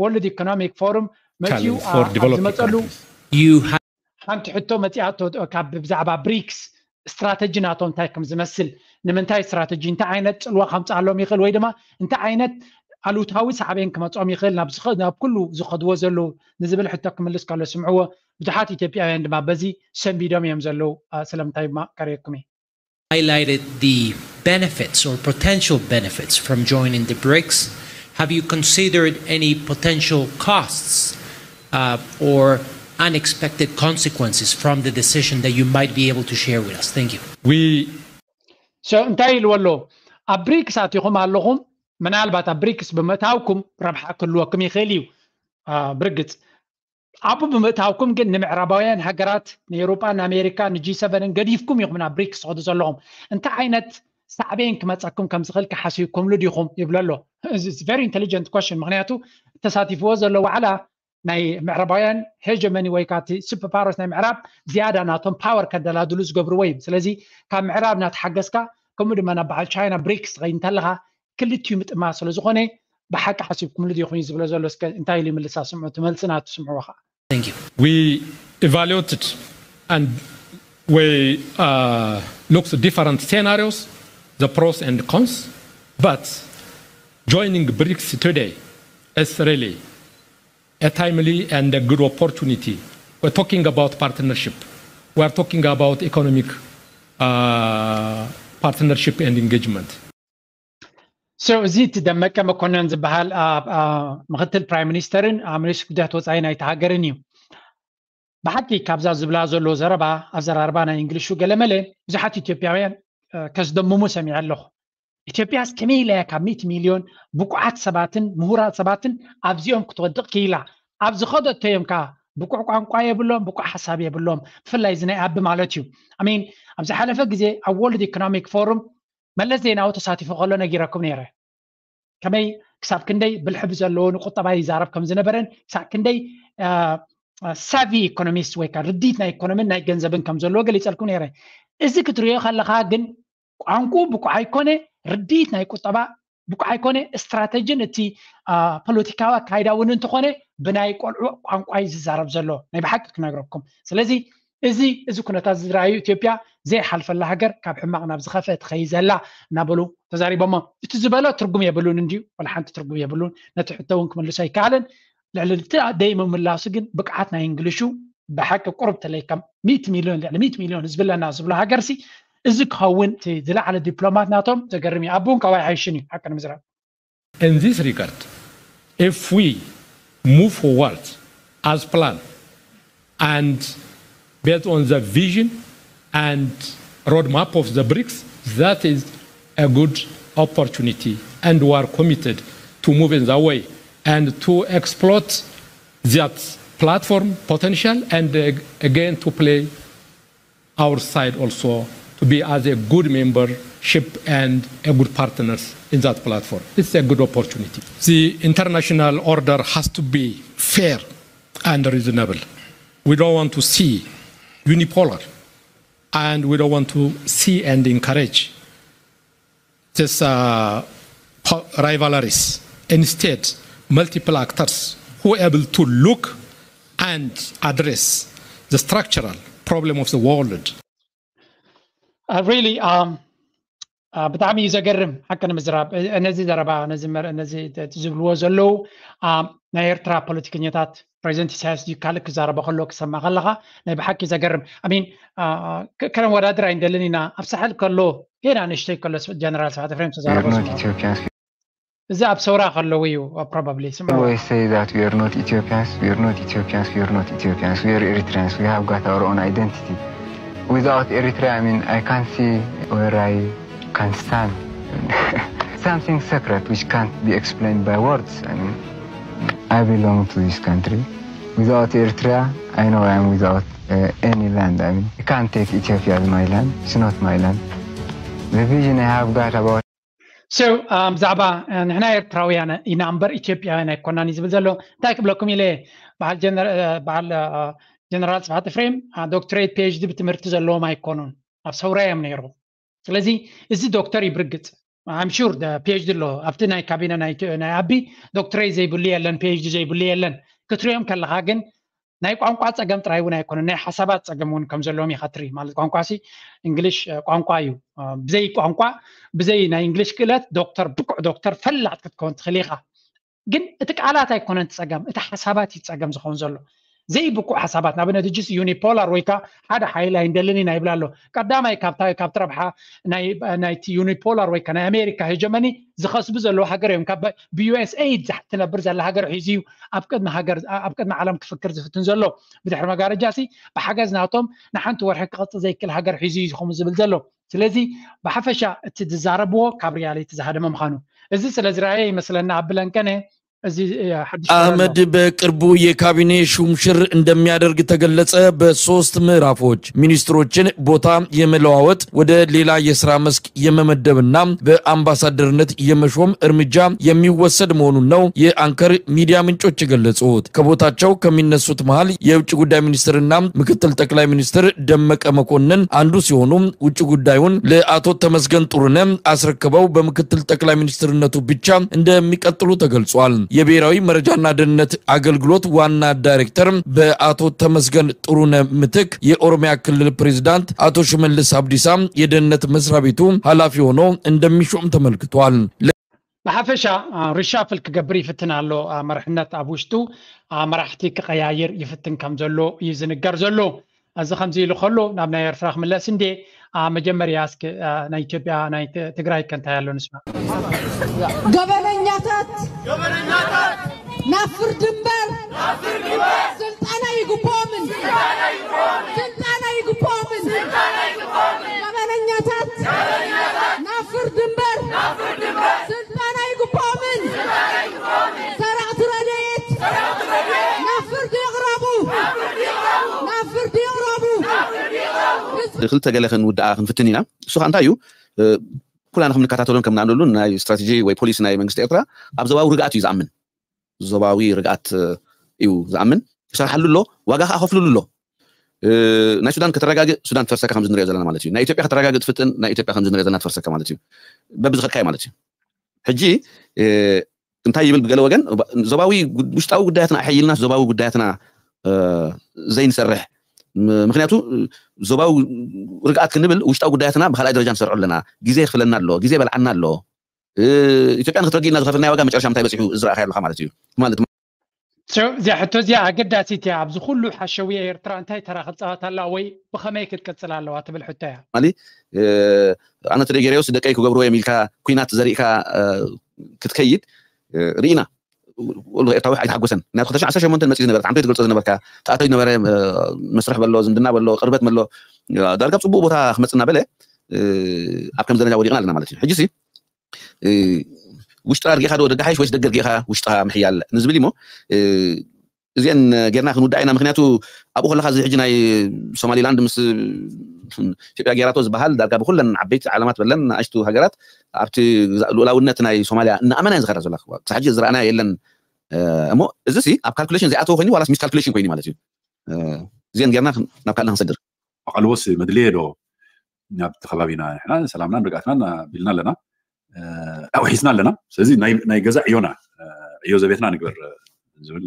ወርልድ ኢኮኖሚክ ፎሩም መፅኡ ዝመፀሉ ሓንቲ ሕቶ መፂኣቶ ካብ ብዛዕባ ብሪክስ ስትራተጂ ናቶም እንታይ ከም ዝመስል ንምንታይ ስትራተጂ እንታይ ዓይነት ፅልዋ ከምፅኣሎም ይኽእል ወይ ድማ እንታይ ዓይነት ኣሉታዊ ሳዕቤን ክመፆም ይኽእል ናብ ኩሉ ዝኸድዎ ዘለዉ ንዝብል ሕቶ ክምልስ ከሎ ስምዕዎ። ብዙሓት ኢትዮጵያውያን ድማ በዚ ሰንቢዶም እዮም ዘለዉ። ስለምንታይ ድማ ከርእየኩም እየ። Highlighted the benefits or potential benefits from joining the BRICS. Have you considered any potential costs uh, or unexpected consequences from the decision that you might be able to share with us? Thank you. We so እንታይ ኢልዎ ኣሎ? ኣብ ብሪክስ ኣቲኹም ኣለኹም። ምናልባት ኣብ ብሪክስ ብምእታውኩም ረብሓ ክህልወኩም ይኽእል እዩ። ብርግፅ ኣብኡ ብምእታውኩም ግን ንምዕራባውያን ሃገራት ንኤውሮጳ ንኣሜሪካ ንጂ ሰቨንን ገዲፍኩም ኢኹም ናብ ብሪክስ ትኸዱ ዘለኹም። እንታይ ዓይነት ሳዕቤን ክመፀኩም ከም ዝኽእል ክሓስብኩምሉ ዲኹም ይብሎ ኣሎ። very intelligent question። ምክንያቱ ተሳቲፍዎ ዘሎ ዋዕላ ናይ ምዕራባውያን ሄጀመኒ ወይ ከዓ ሱፐር ፓወርስ ናይ ምዕራብ ዝያዳ ናቶም ፓወር ከደላድሉ ዝገብርዎ እዩ። ስለዚ ካብ ምዕራብ እናተሓገዝካ ከምኡ ድማ ናብ በዓል ቻይና ብሪክስ ትኸይድ እንተለካ ክልቲኡ ምጥማር ስለ ዝኾነ ብሓቂ ሓሲብኩምሉ ዲኹም እዩ ዝብሎ ዘሎ። እስከ እንታይ ኢሉ ይምልሳ ስምዑ፣ እቲ መልሲ ናቱ ስምዕዎ ከዓ። Thank you. We evaluated and we uh, looked different scenarios, the pros and cons, but joining BRICS today is really a timely and a good opportunity. We're talking about partnership. We're talking about economic uh, partnership and engagement. So እዚ እቲ ደመቀ መኮነን ዝበሃል ምክትል ፕራይም ሚኒስተርን ሚኒስትር ጉዳያት ወፃኢ ናይቲ ሃገርን እዩ። ብሓቂ ካብዛ ዝብላ ዘሎ ዘረባ ኣዘራርባ ናይ እንግሊሹ ገለመለ ብዙሓት ኢትዮጵያውያን ከስደምሙ ሰሚዐ ኣለኹ። ኢትዮጵያስ ከመይ ኢላ እያ ካብ ሚእቲ ሚልዮን ብቁዓት ሰባትን ምሁራት ሰባትን ኣብዚኦም ክትወድቕ ክኢላ? ኣብ ዝኸደቶ እዮም ከዓ ብቁዕ ቋንቋ የብሎም፣ ብቁዕ ሓሳብ የብሎም። ብፍላይ እዚ ናይ ኣቢ ማለት እዩ። ኣሚን ኣብ ዝሓለፈ ግዜ ኣብ ወርልድ ኢኮኖሚክ ፎሩም መለስ ዜናዊ ተሳቲፉ ከሎ ነጊረኩም ነይረ። ከመይ ክሳብ ክንደይ ብልሕቢ ዘለዎ ንቁጠባ ይዛረብ ከም ዝነበረን ክሳብ ክንደይ ሳቪ ኢኮኖሚስት ወይ ከዓ ርዲት ናይ ኢኮኖሚን ናይ ገንዘብን ከም ዘለዎ ገሊፀልኩም ነይረ። እዚ ክትሪኦ ከለካ ግን ቋንቁ ብቁዕ ኣይኮነ፣ ርዲት ናይ ቁጠባ ብቁዕ ኣይኮነ፣ ስትራተጂን እቲ ፖለቲካዊ ኣካይዳ እውን እንተኾነ ብናይ ቆልዑ ቋንቋ እዩ ዝዛረብ ዘሎ ናይ ብሓቂ ክነግረኩም። ስለዚ እዚ እዚ ኩነታት ዝረኣዩ ኢትዮጵያ ዘይሓልፈላ ሃገር ካብ ሕማቕ ናብ ዝኸፍአ ትኸይ ዘላ እናበሉ ተዛሪቦሞ። እቲ ዝበሎ ትርጉም የብሉን እንድዩ፣ ወላ ሓንቲ ትርጉም የብሉን። ነቲ ሕቶ እውን ክምልሶ ኣይከኣልን። ልዕሊ እቲ ደይ ምምላሱ ግን ብቅዓት ናይ እንግሊሹ ብሓቂ ቁሩብ ተለይ ከም ሚእቲ ሚልዮን ልዕሊ ሚእቲ ሚልዮን ህዝቢ ኣለና ዝብሎ ሃገርሲ እዚ ክኸውን እቲ ዝለዓለ ዲፕሎማት ናቶም ዘገርም እዩ። ኣቡ እውን ካባይ ሓይሽን እዩ ሓቂ ንምዝራብ። In this regard, if we move forward as planned and based on the vision and roadmap of the BRICS, that is a good opportunity, and we are committed to move in that way and to exploit that platform potential and uh, again to play our side also to be as a good membership and a good partners in that platform. It's a good opportunity. The international order has to be fair and reasonable. We don't want to see unipolar, and we don't want to see and encourage this uh, rivalries. Instead, multiple actors who are able to look and address the structural problem of the world. Uh, really, um, ብጣዕሚ እዩ ዘገርም ሓቂ ንምዝራብ። ነዚ ዘረባ ነዚ ዝብልዎ ዘለዉ ናይ ኤርትራ ፖለቲከኛታት ፕሬዚደንት ኢሳያስ ድዩ ካልእ ክዛረቦ ከሎ ክሰማ ከለኻ ናይ ብሓቂ ዘገርም። ኣሚን ከነወዳድር ኣይንደልን ኢና። ኣብ ሳሕል ከሎ ገና ንእሽተይ ከሎ ጀነራል ስብሓት ኤፍሬም ተዛረቦ እዚ ኣብ ሰውራ ከለዉ እዩ። Probably always say that we are not Ethiopians, we are not Ethiopians, we are not Ethiopians, we are Eritreans, we have got our own identity. Without Eritrea, I mean, I can't see where I can stand. Something secret which can't be explained by words. I mean, I belong to this country. Without Eritrea, I know I am without uh, any land. I mean, I can't take Ethiopia as my land. It's not my land. The vision I have got about So ብዛዕባ ንሕና ኤርትራውያን ኢና እምበር ኢትዮጵያውያን ኣይኮናን እዩ ዝብል ዘሎ። እንታይ ክብለኩም ኢለ፣ በዓል ጀነራል ስብሓት ኤፍሬም ዶክትሬት ፒኤችዲ ብትምህርቲ ዘለዎም ኣይኮኑን፣ ኣብ ሰውራ እዮም ነይሮም። ስለዚ እዚ ዶክተር እዩ ብርግጽ፣ I'm sure ፒኤችዲ ኣሎ ኣብቲ ናይ ካቢነ ናይ ኣቢ፣ ዶክትሬት ዘይብሉ የለን፣ ፒኤችዲ ዘይብሉ የለን። ክትሪኦም ከለኻ ግን ናይ ቋንቋ ጸገም ጥራይ እውን ኣይኮነን፣ ናይ ሓሳባት ጸገም እውን ከም ዘለዎም ኢኻ ትርኢ። ማለት ቋንቋ ሲ እንግሊሽ ቋንቋ እዩ። ብዘይ ቋንቋ፣ ብዘይ ናይ እንግሊሽ ክእለት ዶክተር፣ ብቁዕ ዶክተር፣ ፈላጥ ክትከውን ትኽእል ኢኻ። ግን እቲ ቃላት ኣይኮነን እቲ ጸገም፣ እቲ ሓሳባት እዩ ጸገም ዝኸውን ዘሎ። ዘይብቁዕ ሓሳባት፣ ንኣብነት ሕጂስ ዩኒፖላር ወይ ከዓ ሓደ ሓይሊ ኣይንደልን ኢና ይብል ኣሎ። ቀዳማይ ካብቲ ረብሓ ናይቲ ዩኒፖላር ወይ ከዓ ናይ ኣሜሪካ ሄጀመኒ ዝኸስቡ ዘለዉ ሃገር እዮም። ካብ ብዩኤስኤይድ ትነብር ዘላ ሃገር ሒዙ እዩ ኣብ ቅድሚ ዓለም ክፍክር ዝፍትን ዘሎ። ብድሕሪ መጋረጃ ሲ ብሓገዝ ናቶም ንሓንቲ ወርሒ ክቐጽል ዘይክእል ሃገር ሒዙ እዩ ዝኸውን ዝብል ዘሎ። ስለዚ ብሓፈሻ እቲ ዝዛረብዎ ካብ ሪያሊቲ ዝሃደመ ምዃኑ፣ እዚ ስለ ዝረኣየ ይመስለና ኣብ ብለንቀነ እዚ ሓድሽ ወረ ኣሎ። አህመድ በቅርቡ የካቢኔ ሹምሽር እንደሚያደርግ ተገለጸ። በሶስት ምዕራፎች ሚኒስትሮችን ቦታ የመለዋወጥ፣ ወደ ሌላ የስራ መስክ የመመደብና በአምባሳደርነት የመሾም እርምጃ የሚወሰድ መሆኑን ነው የአንከር ሚዲያ ምንጮች የገለጹት። ከቦታቸው ከሚነሱት መሃል የውጭ ጉዳይ ሚኒስትርና ምክትል ጠቅላይ ሚኒስትር ደመቀ መኮንን አንዱ ሲሆኑ ውጭ ጉዳዩን ለአቶ ተመስገን ጥሩነህ አስረክበው በምክትል ጠቅላይ ሚኒስትርነቱ ብቻ እንደሚቀጥሉ ተገልጿል። የብሔራዊ መረጃና ደህንነት አገልግሎት ዋና ዳይሬክተር በአቶ ተመስገን ጥሩነህ ምትክ የኦሮሚያ ክልል ፕሬዚዳንት አቶ ሽመልስ አብዲሳ የደህንነት መስሪያ ቤቱ ኃላፊ ሆኖ እንደሚሾም ተመልክቷል። ብሓፈሻ ሪሻፍል ክገብር ይፍትን ኣሎ። መርሕነት ኣብ ውሽጡ መራሕቲ ክቀያይር ይፍትን ከም ዘሎ እዩ ዝንገር ዘሎ። እዚ ከምዚ ኢሉ ከሎ ናብ ናይ ኤርትራ ክምለስ እንዴ፣ መጀመርያ እስኪ ናይ ኢትዮጵያ ናይ ትግራይ ከ እንታይ ኣሎ ንስማ። ገበነኛታት ናብ ፍርዲ እምበር ስልጣን ኣይግብኦምን። ስልጣን ኣይግብኦምን። ገበነኛታት ናብ ፍርዲ እምበር ስልጣን ኣይግብኦምን። ሰረቕቲ ረድኤት ናብ ፍርዲ ይቕረቡ። ናብ ፍርዲ ይቕረቡ። ክልተ ገለ ክንውድኣ ክንፍትን ኢና። እሱ ከዓ እንታይ እዩ? ኩላና ከም ንከታተሎን ከም ንኣምነሉን ናይ ስትራቴጂ ወይ ፖሊሲ ናይ መንግስቲ ኤርትራ ኣብ ዞባዊ ርግኣት እዩ ዝኣምን። ዞባዊ ርግኣት እዩ ዝኣምን። ይሰርሓሉ ኣሎ፣ ዋጋ ከዓ ከፍልሉ ኣሎ። ናይ ሱዳን ከተረጋግእ ሱዳን ትፈርሰካ ከምዚ ንሪኦ ዘለና ማለት እዩ። ናይ ኢትዮጵያ ከተረጋግእ ትፍትን ናይ ኢትዮጵያ ከምዚ ንሪኦ ዘለና ትፈርሰካ ማለት እዩ። በብዝኸድካዮ ማለት እዩ። ሕጂ እንታይ ይብል ብገለ ወገን ዞባዊ ውሽጣዊ ጉዳያትና ኣሐይልናስ ዞባዊ ጉዳያትና ዘይንሰርሕ? ምክንያቱ ዞባዊ ርግኣት ክንብል ውሽጣዊ ጉዳያትና ብካልኣይ ደረጃ ንሰርዖ ኣለና። ግዜ የኽፍለና ኣሎ፣ ግዜ በልዓና ኣሎ። ኢትዮጵያ ንክትረግእ ኢልና ዝኸፈልናዮ ዋጋ መጨረሻ ምንታይ በፂሑ ዝረኣኻዮ ኣለኻ ማለት እዩ። ማለት እዚኣ ሕቶ እዚኣ ኣገዳሲት እያ። ኣብዚ ኩሉ ሓሸውየ ኤርትራ እንታይ ተራ ክትፃወት ኣላ ወይ ብኸመይ ክትቅፅል ኣለዋ ትብል ሕቶ እያ። ማሊ ኣነ ተደይ ገይረዮስ ደቀይ ክገብርዎ እዮም ኢልካ ኩናት ዘሪእካ ክትከይድ ርኢና። ወሎ ኤርትራዊ ኣይተሓጎሰን። ምክንያቱ ክልተ ሽሕን ዓሰርተ ሸሞንተን መፅኡ ዝነበረ ዓምዶ ትገልፆ ዝነበርካ ተኣተዩ ነበረ መስርሕ በሎ ዝምድና በሎ ቅርበት በሎ ዳርጋ ፅቡቅ ቦታ ክመፅና በለ ኣብ ከም ደረጃ ወዲቕና ኣለና ማለት እዩ። ሕጂ ሲ ውሽጥኻ ርጊእኻ ዶ ደገ ሓይሽ ወይስ ደገ ርጊእኻ ውሽጥኻ ምሕያል ንዝብል እሞ እዚአን ጌርና ክንውዳእ ኢና። ምክንያቱ ኣብኡ ከለካ እዚ ሕጂ ናይ ሶማሊላንድ ምስ ኢትዮጵያ ጌራቶ ዝበሃል ዳርጋ ብኩለን ዓበይቲ ዓለማት በለን ንኣሽቱ ሃገራት ኣብቲ ልኡላውነት ናይ ሶማሊያ እናኣመና እየን ዝኸዳ ዘለዋ። ክሳብ ሕጂ ዝረኣናዮ የለን። እሞ እዚ ሲ ኣብ ካልኩሌሽን ዘይኣተወ ኮይኑ ዋላስ ሚስ ካልኩሌሽን ኮይኑ ማለት እዩ። እዚአን ጌርና ናብ ካልእ ክንሰግር ኣቓልቦስ መድልየ ዶ ናብቲ ከባቢና ንሕና ሰላምናን ርግኣትናን ኣቢልና ኣለና። ኣውሒስና ኣለና። ስለዚ ናይ ገዛ ዕዮና ዕዮ ዘቤትና ንግበር ዝብል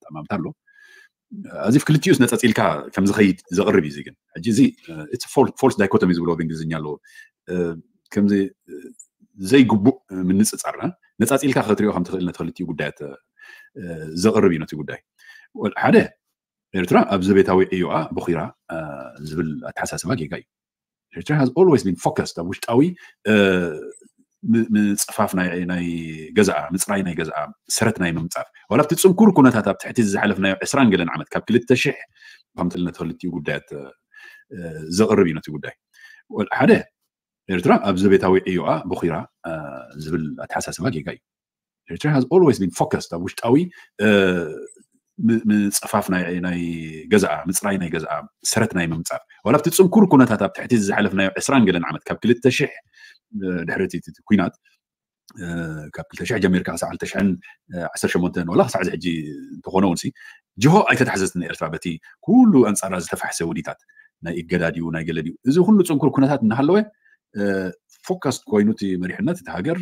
ጠማምታ ኣሎ። እዚ ክልቲኡስ ነፀፂልካ ከም ዝኸይድ ዘቕርብ እዩ። ግን ሕጂ እዚ ፎልስ ዳይኮቶሚ ዝብሎ ብእንግሊዝኛ ኣለዎ። ከምዚ ዘይግቡእ ምንፅፃር ነፃፂልካ ክትሪኦ ከም ትኽእል ነቲ ክልቲኡ ጉዳያት ዘቕርብ እዩ ነቲ ጉዳይ። ሓደ ኤርትራ ኣብ ዘቤታዊ ዕዮኣ ቦኺራ ዝብል ኣተሓሳስባ ጌጋ እዩ። ኤርትራ has always been focused ኣብ ውሽጣዊ ምፅፋፍ ናይ ገዛኣ ምፅራይ ናይ ገዛኣ ሰረት ናይ ምምፃፍ ዋላ ኣብቲ ፅንኩር ኩነታት ኣብ ትሕቲ ዝሓለፍናዮ ዕስራን ገለን ዓመት ካብ ክልተ ሽሕ ከምትልነ ተክልቲኡ ጉዳያት ዘቕርብ እዩ ነቲ ጉዳይ ሓደ ኤርትራ ኣብ ዘቤታዊ ዕዮኣ ቦኺራ ዝብል ኣተሓሳስባ ጌጋ እዩ። ኤርትራ has always been focused ኣብ ውሽጣዊ ምፅፋፍ ናይ ገዛኣ ምፅራይ ናይ ገዛኣ ሰረት ናይ ምምፃፍ ዋላ ኣብቲ ፅንኩር ኩነታት ኣብ ትሕቲ ዝሓለፍናዮ ዕስራን ገለን ዓመት ካብ ክልተ ሽሕ ድሕሪ እቲ ኩናት ካብ ክልተ ሽሕ ጀሚርካ ክሳዕ ክልተ ሽሕን ዓሰርተ ሸሞንተን ዋላ ክሳዕ እዚ ሕጂ እንተኾነ እውን ሲ ጅሆ ኣይተታሕዘዝትን ኤርትራ በቲ ኩሉ ኣንጻራ ዝተፋሕሰ ውዲታት ናይ እገዳ ድዩ ናይ ገለ ድዩ እዚ ኩሉ ጽንኩር ኩነታት እናሃለወ ፎካስ ኮይኑ እቲ መሪሕነት እቲ ሃገር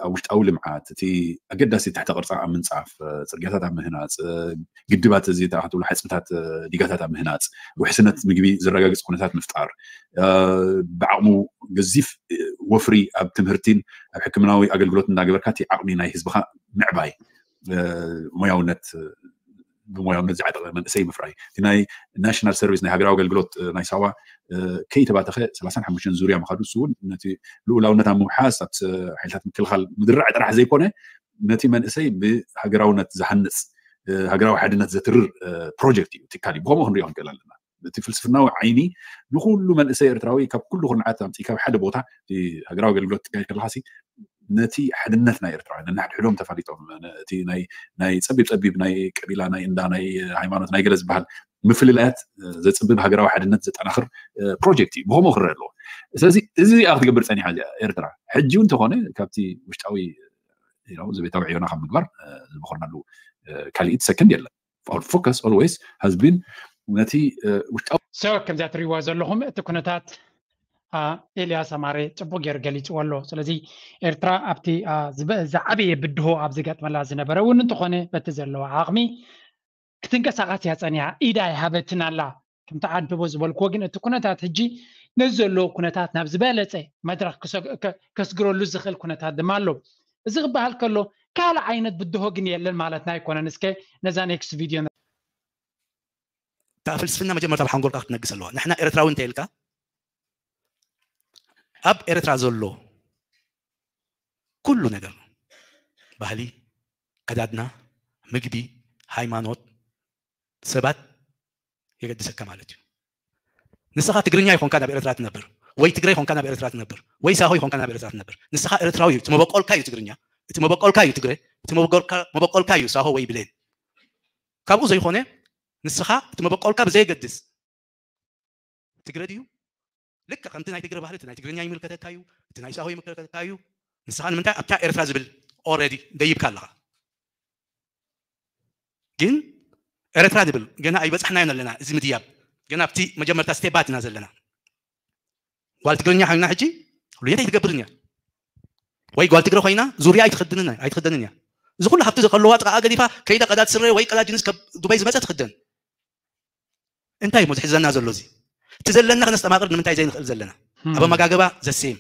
ኣብ ውሽጣዊ ልምዓት እቲ ኣገዳሲ ትሕተ ቅርፃ ኣብ ምንፃፍ ፅርግያታት ኣብ ምህናፅ ግድባት እዚ ተባህትብሉ ሓፅብታት ዲጋታት ኣብ ምህናፅ ውሕስነት ምግቢ ዘረጋግፅ ኩነታት ምፍጣር ብዓቕሙ ገዚፍ ወፍሪ ኣብ ትምህርቲን ኣብ ሕክምናዊ ኣገልግሎት እንዳገበርካ እቲ ዓቕሚ ናይ ህዝብኻ ምዕባይ ሞያውነት ብሞያውነት ዝዓጠቐ መንእሰይ ምፍራይ እቲ ናይ ናሽናል ሰርቪስ ናይ ሃገራዊ ኣገልግሎት ናይ ሳዋ ከይተባተኸ ሰላሳን ሓሙሽተን ዙርያ ምኻዱ እሱ እውን ነቲ ልኡላውነት ኣብ ምውሓስ ኣብ ሓይልታት ምክልኻል ምድራዕ ጥራሕ ዘይኮነ ነቲ መንእሰይ ብሃገራውነት ዝሃንፅ ሃገራዊ ሓድነት ዘትርር ፕሮጀክት እዩ ትካል እዩ ብከምኡ ክንሪኦ ክንክእል ኣለና እቲ ፍልስፍናዊ ዓይኒ ንኩሉ መንእሰይ ኤርትራዊ ካብ ኩሉ ኩርንዓት ኣምፂ ካብ ሓደ ቦታ ሃገራዊ ኣገልግሎት ትካየድ ከለካ ነቲ ሓድነት ናይ ኤርትራውያን ነናሕድሕዶም ተፋሊጦም እቲ ናይ ጸቢብ ጸቢብ ናይ ቀቢላ ናይ እንዳ ናይ ሃይማኖት ናይ ገለ ዝበሃል ምፍልላያት ዘጽብብ ሃገራዊ ሓድነት ዘጠናኽር ፕሮጀክት እዩ ብኸምኡ ክረአ ኣለዎ ስለዚ እዚ ኣ ክትገብር ጸኒሓ እዚኣ ኤርትራ ሕጂ እውን እንተኾነ ካብቲ ውሽጣዊ ዘቤታዊ ዕዮና ካብ ምግባር ዝበኮርናሉ ካልኢት ሰከንድ የለን our focus always has been ነቲ ውሽጣዊ so ከምዚኣ ትሪእዋ ዘለኹም እቲ ኩነታት ኤልያስ ኣማረ ጽቡቅ ገይሩ ገሊጽዎ ኣሎ ስለዚ ኤርትራ ኣብቲ ዝዓበየ ብድሆ ኣብ ዝገጥመላ ዝነበረ እውን እንተኾነ በቲ ዘለዋ ዓቕሚ ክትንቀሳቐስ እያ ጸኒሓ ኢዳ ይሃበትን ኣላ ከምቲ ዓንተቦ ዝበልክዎ ግን እቲ ኩነታት ሕጂ ነዚ ዘለዎ ኩነታት ናብ ዝበለጸ መድረክ ከስግረሉ ዝኽእል ኩነታት ድማ ኣሎ እዚ ክበሃል ከሎ ካልእ ዓይነት ብድሆ ግን የለን ማለትና ኣይኮነን እስከ ነዛ next video እታ ፍልስፍና መጀመርታ ኣብ ሓንጎልካ ክትነግስ ኣለዋ ንሕና ኤርትራዊ እንተ ኢልካ ኣብ ኤርትራ ዘሎ ኩሉ ነገር ባህሊ ኣዳድና ምግቢ ሃይማኖት ሰባት የገድሰካ ማለት እዩ ንስኻ ትግርኛ ይኾንካ ናብ ኤርትራ ትነብር ወይ ትግረ ይኾንካ ናብ ኤርትራ ትነብር ወይ ሳሆ ይኾንካ ናብ ኤርትራ ትነብር ንስኻ ኤርትራዊ እዩ እቲ መበቆልካ እዩ ትግርኛ እቲ መበቆልካ እዩ ትግረ እቲ መበቆልካ እዩ ሳሆ ወይ ብሌን ካብኡ ዘይኾነ ንስኻ እቲ መበቆልካ ብዘየገድስ ትግረ ድዩ ልክ ከምቲ ናይ ትግረ ባህሊ እቲ ናይ ትግርኛ ይምልከተካ እዩ እቲ ናይ ሳሆ ይምልከተካ እዩ ንስኻ ንምንታይ ኣብታ ኤርትራ ዝብል already ደይብካ ኣለኻ ግን ኤርትራ ንብል ገና ኣይበፃሕናዮን ኣለና እዚ ምድያብ ገና ኣብቲ መጀመርታ ስቴባት ኢና ዘለና ጓል ትግርኛ ኮይና ሕጂ ሉየት ኣይትገብርን እያ ወይ ጓል ትግረ ኮይና ዙርያ ኣይትኸድንን ኣይትኸደንን እያ እዚ ኩሉ ሃብቲ ከለዋ ጥቃኣ ገዲፋ ከይዳ ቀዳድ ስረ ወይ ቀዳድ ጅንስ ካብ ዱባይ ዝመፀ ትኽደን እንታይ እሞ ዝሕዘና ዘሎ እዚ እቲ ዘለና ክነስተማቅር ንምንታይ ዘይንኽእል ዘለና ኣብ ኣመጋገባ ዘሴም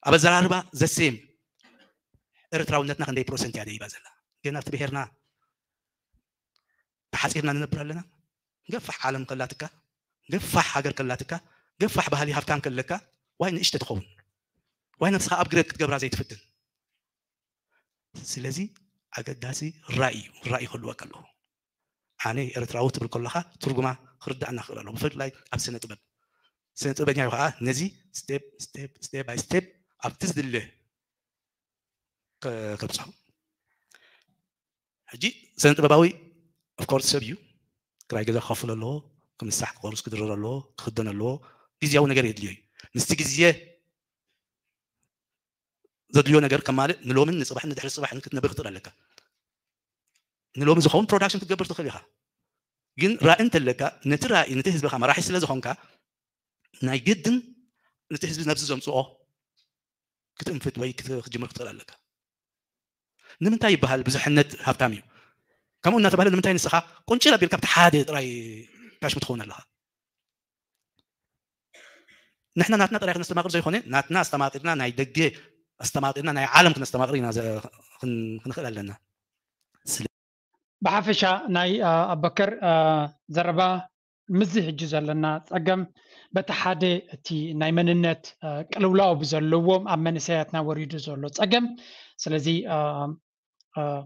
ኣብ ኣዘራርባ ዘሴም ኤርትራውነትና ክንደይ ፕሮሰንት እያ ደይባ ዘላ ግን ኣብቲ ብሄርና ተሓፂርና ንነብር ኣለና ገፋሕ ዓለም ከላትካ ገፋሕ ሃገር ከላትካ ገፋሕ ባህሊ ሃብታም ከለካ ዋይ ንእሽተ ትኸውን ዋይ ነብስኻ ኣብ ግሬድ ክትገብራ ዘይትፍትን ስለዚ ኣገዳሲ ራእይ እዩ ራእይ ክህልወካ ኣለዎ ኣነ ኤርትራዊ ትብል ከለካ ትርጉማ ክርዳእና ክእል ኣለዎ ብፍላይ ኣብ ስነ ጥበብ ስነ ጥበበኛ ከዓ ነዚ step step step by step ኣብቲ ዝድለ ከብፅሖ ሕጂ ስነ ጥበባዊ of course ሰብ እዩ ክራይ ገዛ ክኸፍል ኣለዎ ክምሳሕ ክቆርስ ክድርር ኣለዎ ክክደን ኣለዎ ግዜያዊ ነገር የድልዮ እዩ ምስቲ ግዜ ዘድልዮ ነገር ከማልእ ንሎምን ንፅባሕን ንድሕሪ ፅባሕን ክትነብር ክትእል ኣለካ ንሎሚ ዝኸውን production ክትገብር ትኽእል ኢኻ ግን ራእይ እንተለካ ነቲ ራእይ ነቲ ህዝብኻ መራሒ ስለ ዝኾንካ ናይ ግድን ነቲ ህዝቢ ነብዚ ዘምፅኦ ክትእንፍት ወይ ክትጅምር ክትኽእል ኣለካ ንምንታይ ይበሃል ብዙሕነት ሃብታም እዩ ከምኡ እናተባህለ ንምንታይ ንስኻ ቁንጭል ኣቢልካ ብቲ ሓደ ጥራይ ካሽም ትኸውን ኣለኻ ንሕና ናትና ጥራይ ክነስተማቕር ዘይኮነ ናትና ኣስተማቒርና ናይ ደገ ኣስተማቒርና ናይ ዓለም ክነስተማቕር ኢና ክንኽእል ኣለና ብሓፈሻ ናይ ኣበከር ዘረባ ምዚ ሕጂ ዘለና ፀገም በቲ ሓደ እቲ ናይ መንነት ቅልውላው ብዘለዎም ኣብ መንእሰያትና ወሪዱ ዘሎ ፀገም ስለዚ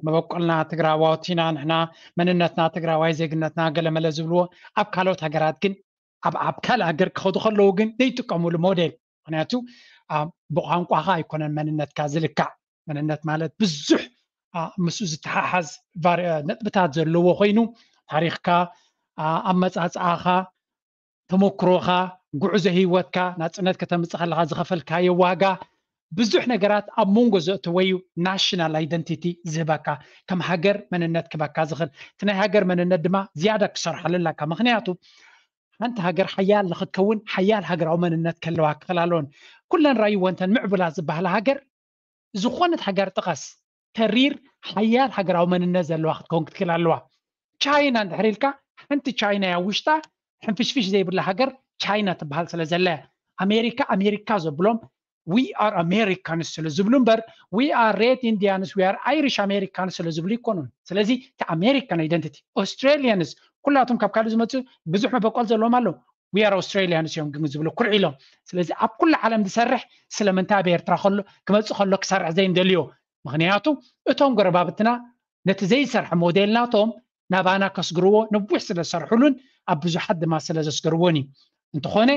መበቆልና ትግራዋት ኢና ንሕና መንነትና ትግራዋይ ዜግነትና ገለመለ ዝብልዎ ኣብ ካልኦት ሃገራት ግን ኣብ ኣብ ካልእ ሃገር ክኸዱ ከለዉ ግን ዘይጥቀሙሉ ሞዴል ምክንያቱ ብቋንቋኻ ኣይኮነን መንነትካ ዝልካዕ መንነት ማለት ብዙሕ ምስኡ ዝተሓሓዝ ነጥብታት ዘለዎ ኮይኑ ታሪኽካ ኣመፃፅኣኻ ተመክሮኻ ጉዕዞ ህይወትካ ናፅነት ከተምፅእ ከለካ ዝኸፈልካዮ ዋጋ ብዙሕ ነገራት ኣብ መንጎ ዘእተወ እዩ ናሽናል ኣይደንቲቲ ዝህበካ፣ ከም ሃገር መንነት ክበካ ዝኽእል። እቲ ናይ ሃገር መንነት ድማ ዝያዳ ክሰርሓሉ ኣለካ። ምክንያቱ ሓንቲ ሃገር ሓያል ንክትከውን ሓያል ሃገራዊ መንነት ክህልዋ ክኽእል ኣለዎን። ኩለን ራይዎ እንተን ምዕቡላት ዝበሃላ ሃገር፣ ዝኾነት ሃገር ጥቀስ፣ ተሪር ሓያል ሃገራዊ መንነት ዘለዋ ክትከውን ክትክእል ኣለዋ። ቻይና እንድሕር ኢልካ፣ ሓንቲ ቻይና እያ ውሽጣ ሕንፍሽፍሽ ዘይብላ ሃገር ቻይና ትበሃል ስለ ዘላ እያ። ኣሜሪካ ኣሜሪካ ዘብሎም we are Americans ስለ ዝብሉ እምበር we are red Indians, we are Irish Americans ስለ ዝብሉ ይኮኑን። ስለዚ እቲ ኣሜሪካን ኣይደንቲቲ፣ ኦስትሬሊያንስ፣ ኩላቶም ካብ ካልእ ዝመፁ ብዙሕ መበቆል ዘለዎም ኣለዉ። We are Australians እዮም ግን ዝብሉ ኩርዕ ኢሎም። ስለዚ ኣብ ኩሉ ዓለም ዝሰርሕ ስለምንታይ ኣብ ኤርትራ ከሎ ክመፅእ ከሎ ክሰርሕ ዘይንደልዮ? ምክንያቱ እቶም ጎረባብትና ነቲ ዘይሰርሐ ሞዴል ናቶም ናባና ከስግርዎ ነዊሕ ስለ ዝሰርሕሉን ኣብ ብዙሓት ድማ ስለ ዘስገርዎን እዩ። እንተኾነ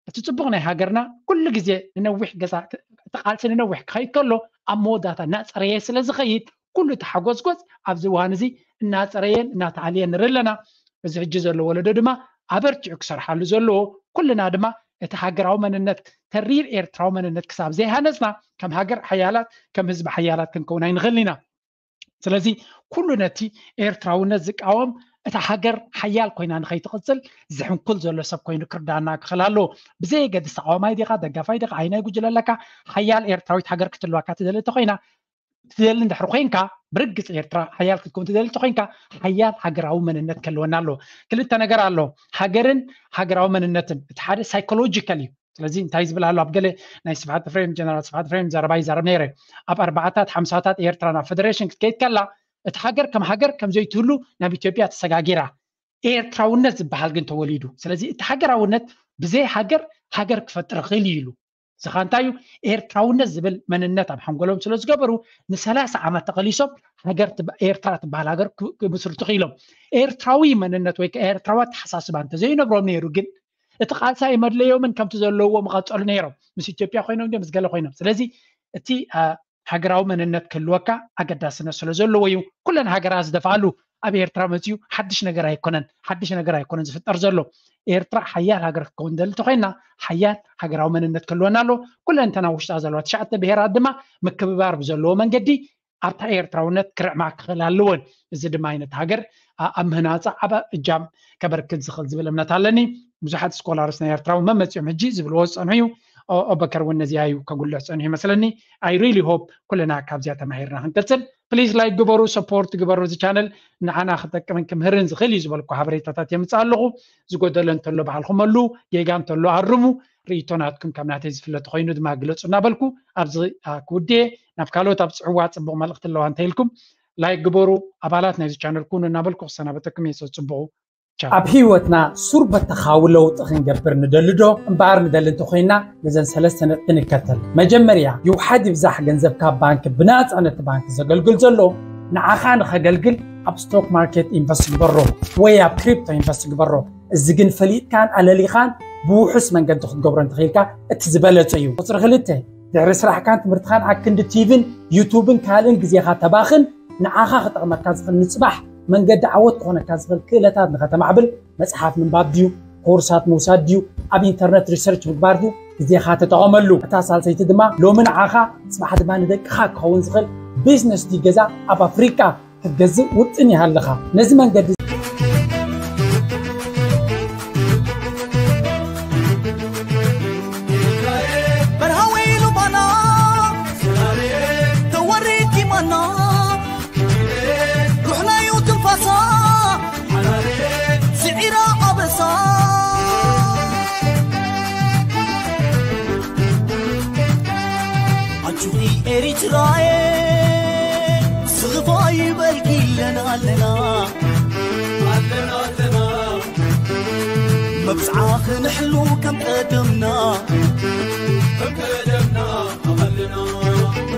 እቲ ፅቡቕ ናይ ሃገርና ኩሉ ግዜ ንነዊሕ ገዛ፣ እቲ ቃልሲ ንነዊሕ ክኸይድ ከሎ ኣብ መወዳእታ እናፀረየ ስለ ዝኸይድ ኩሉ እቲ ሓጎዝጎዝ ኣብዚ እዋን እዚ እናፀረየን እናተኣልየን ንርኢ ኣለና። እዚ ሕጂ ዘሎ ወለዶ ድማ ኣበርቲዑ ክሰርሓሉ ዘለዎ፣ ኩልና ድማ እቲ ሃገራዊ መንነት፣ ተሪር ኤርትራዊ መንነት ክሳብ ዘይሃነፅና ከም ሃገር ሓያላት፣ ከም ህዝቢ ሓያላት ክንከውን ኣይንኽእልን ኢና። ስለዚ ኩሉ ነቲ ኤርትራውነት ዝቃወም እታ ሃገር ሓያል ኮይና ንኸይትቕፅል ዝሕንኩል ዘሎ ሰብ ኮይኑ ክርዳና ክኽእል ኣለዎ። ብዘየገድስ ተቃዋማይ ዲኻ፣ ደጋፋይ ዲኻ፣ ኣይናይ ጉጅለ ኣለካ፣ ሓያል ኤርትራዊት ሃገር ክትህልወካ ትደሊ እንተኮይና፣ ትደሊ እንድሕር ኮይንካ፣ ብርግፅ ኤርትራ ሓያል ክትከውን ትደሊ እንተኮይንካ፣ ሓያል ሃገራዊ መንነት ክህልወና ኣለዎ። ክልተ ነገር ኣሎ፣ ሃገርን ሃገራዊ መንነትን። እቲ ሓደ ሳይኮሎጂካል እዩ። ስለዚ እንታይ ዝብል ኣሎ፣ ኣብ ገለ ናይ ስብሓት ፍሬም፣ ጀነራል ስብሓት ፍሬም ዘረባ ይዛረብ ነይረ። ኣብ ኣርባዓታት ሓምሳታት ኤርትራ ናብ ፌደሬሽን ክትከይድ ከላ፣ እቲ ሃገር ከም ሃገር ከም ዘይትህሉ ናብ ኢትዮጵያ ተሰጋጊራ፣ ኤርትራውነት ዝበሃል ግን ተወሊዱ። ስለዚ እቲ ሃገራውነት ብዘይ ሃገር ሃገር ክፈጥር ይኽእል እዩ ኢሉ። እዚ ኸኣ እንታይ እዩ? ኤርትራውነት ዝብል መንነት ኣብ ሓንጎሎም ስለ ዝገበሩ፣ ንሰላሳ ዓመት ተቐሊሶም ሃገር ትብ-፣ ኤርትራ ትበሃል ሃገር ክ-፣ ክምስርቱ ክኢሎም። ኤርትራዊ መንነት ወይ ከኣ ኤርትራዊ ኣተሓሳስባ እንተዘይነብሮም ነይሩ ግን፣ እቲ ቃልሲ ኣይመድለዮምን፣ ከምቲ ዘለውዎ ምቐጸሉ ነይሮም። ምስ ኢትዮጵያ ኮይኖም ድዮም፣ ምስ ገለ ኮይኖም። ስለዚ እቲ፣ አ፣ ሃገራዊ መንነት ክህልወካ ኣገዳስነት ስለ ዘለዎ እዩ። ኩለን ሃገራት ዝደፍኣሉ ኣብ ኤርትራ መጺኡ ሓድሽ ነገር ኣይኮነን፣ ሓድሽ ነገር ኣይኮነን ዝፍጠር ዘሎ። ኤርትራ ሓያል ሃገር ክትከውን ንደሊ እንተኮይና፣ ሓያል ሃገራዊ መንነት ክህልወና ኣሎ። ኩለንተና ውሽጣ ዘለዋ ትሽዓተ ብሄራት ድማ ምክብባር ብዘለዎ መንገዲ ኣብታ ኤርትራውነት ክርዕማ ክኽእል ኣለወን። እዚ ድማ ዓይነት ሃገር ኣ-፣ ኣብ ምህናጻ ዓቢ እጃም ከበርክት ዝኽእል ዝብል እምነት ኣለኒ። ብዙሓት ስኮላርስ ናይ ኤርትራ እውን መመጺኦም ሕጂ ዝብልዎ ዝጸንሑ እዩ። ኦ-፣ ኦበከር እውን ነዚኣ እዩ ከጉልሕ ጸኒሑ ይመስለኒ። I really hope ኩልና ካብዚኣ ተማሂርና ክንቅጽል። ፕሊዝ ላይክ ግበሩ፣ ሰፖርት ግበሩ። እዚ ቻነል ንዓና ክጠቅምን ክምህርን ዝኽእል እዩ ዝበልኩ ሓበሬታታት የምጽእ ኣለኹ። ዝጎደለ እንተሎ ባዕልኹም መሉ፣ ጌጋ እንተሎ ኣርሙ። ርእይቶ ናትኩም ካብ ናተይ ዝፍለ ተኾይኑ ድማ ግለጹ እናበልኩ ኣብዚ፣ ኣ፣ ክውድየ። ናብ ካልኦት ኣብ ጽዕዋ ጽቡቕ መልእኽቲ ኣለዋ እንተ ኢልኩም ላይክ ግበሩ፣ ኣባላት ናይዚ ቻነል ኩኑ እናበልኩ ክሰናበተኩም እየ። ጽቡቑ። ቻው። ኣብ ህይወትና ሱር በተኻዊ ለውጢ ክንገብር ንደሊ ዶ? እምበኣር ንደሊ እንተኾይና ነዘን ሰለስተ ነጥቢ ንከተል። መጀመርያ፣ ይውሓድ ይብዛሕ ገንዘብ ካብ ባንክ ብናጻ ነቲ ባንክ ዘገልግል ዘሎ ንዓኻ ንኸገልግል ኣብ ስቶክ ማርኬት ኢንቨስት ግበሮ ወይ ኣብ ክሪፕቶ ኢንቨስት ግበሮ። እዚ ግን ፈሊጥካን ኣለሊኻን ብውሑስ መንገዲ ክትገብሮ እንተኽኢልካ እቲ ዝበለጸ እዩ። ቁጽሪ ክልተ፣ ድሕሪ ስራሕካን ትምህርትኻን ኣክንዲ ቲቪን ዩቱብን ካልእን ግዜኻ ተባኽን፣ ንዓኻ ክጠቕመካ ዝኽእል ንጽባሕ መንገዲ ዓወት ክኾነካ ዝኽእል ክእለታት ንኸተማዕብል መጽሓፍ ምንባብ ድዩ፣ ኮርሳት ምውሳድ ድዩ፣ ኣብ ኢንተርነት ሪሰርች ምግባር ድዩ፣ ግዜኻ ተጠቐመሉ። እታ ሳልሰይቲ ድማ ሎሚ ንዓኻ ጽባሕ ድማ ንደቅኻ ክኸውን ዝኽእል ቢዝነስ ድዩ ገዛ ኣብ ኣፍሪቃ ክትገዝእ ውጥን ይሃልኻ። ነዚ መንገዲ መርሃዊ ሉባና ተወሪድ ዲማና ሩሕናዩ ትንፋሳ ስዒራ ኣበሳ ኣጆኺ ኤሪትራየ ስኽፋ ይበልኪ ኣለና ኣለና ኣለና ኣለና መብጽዓ ክንሕሉ ከም ቀደም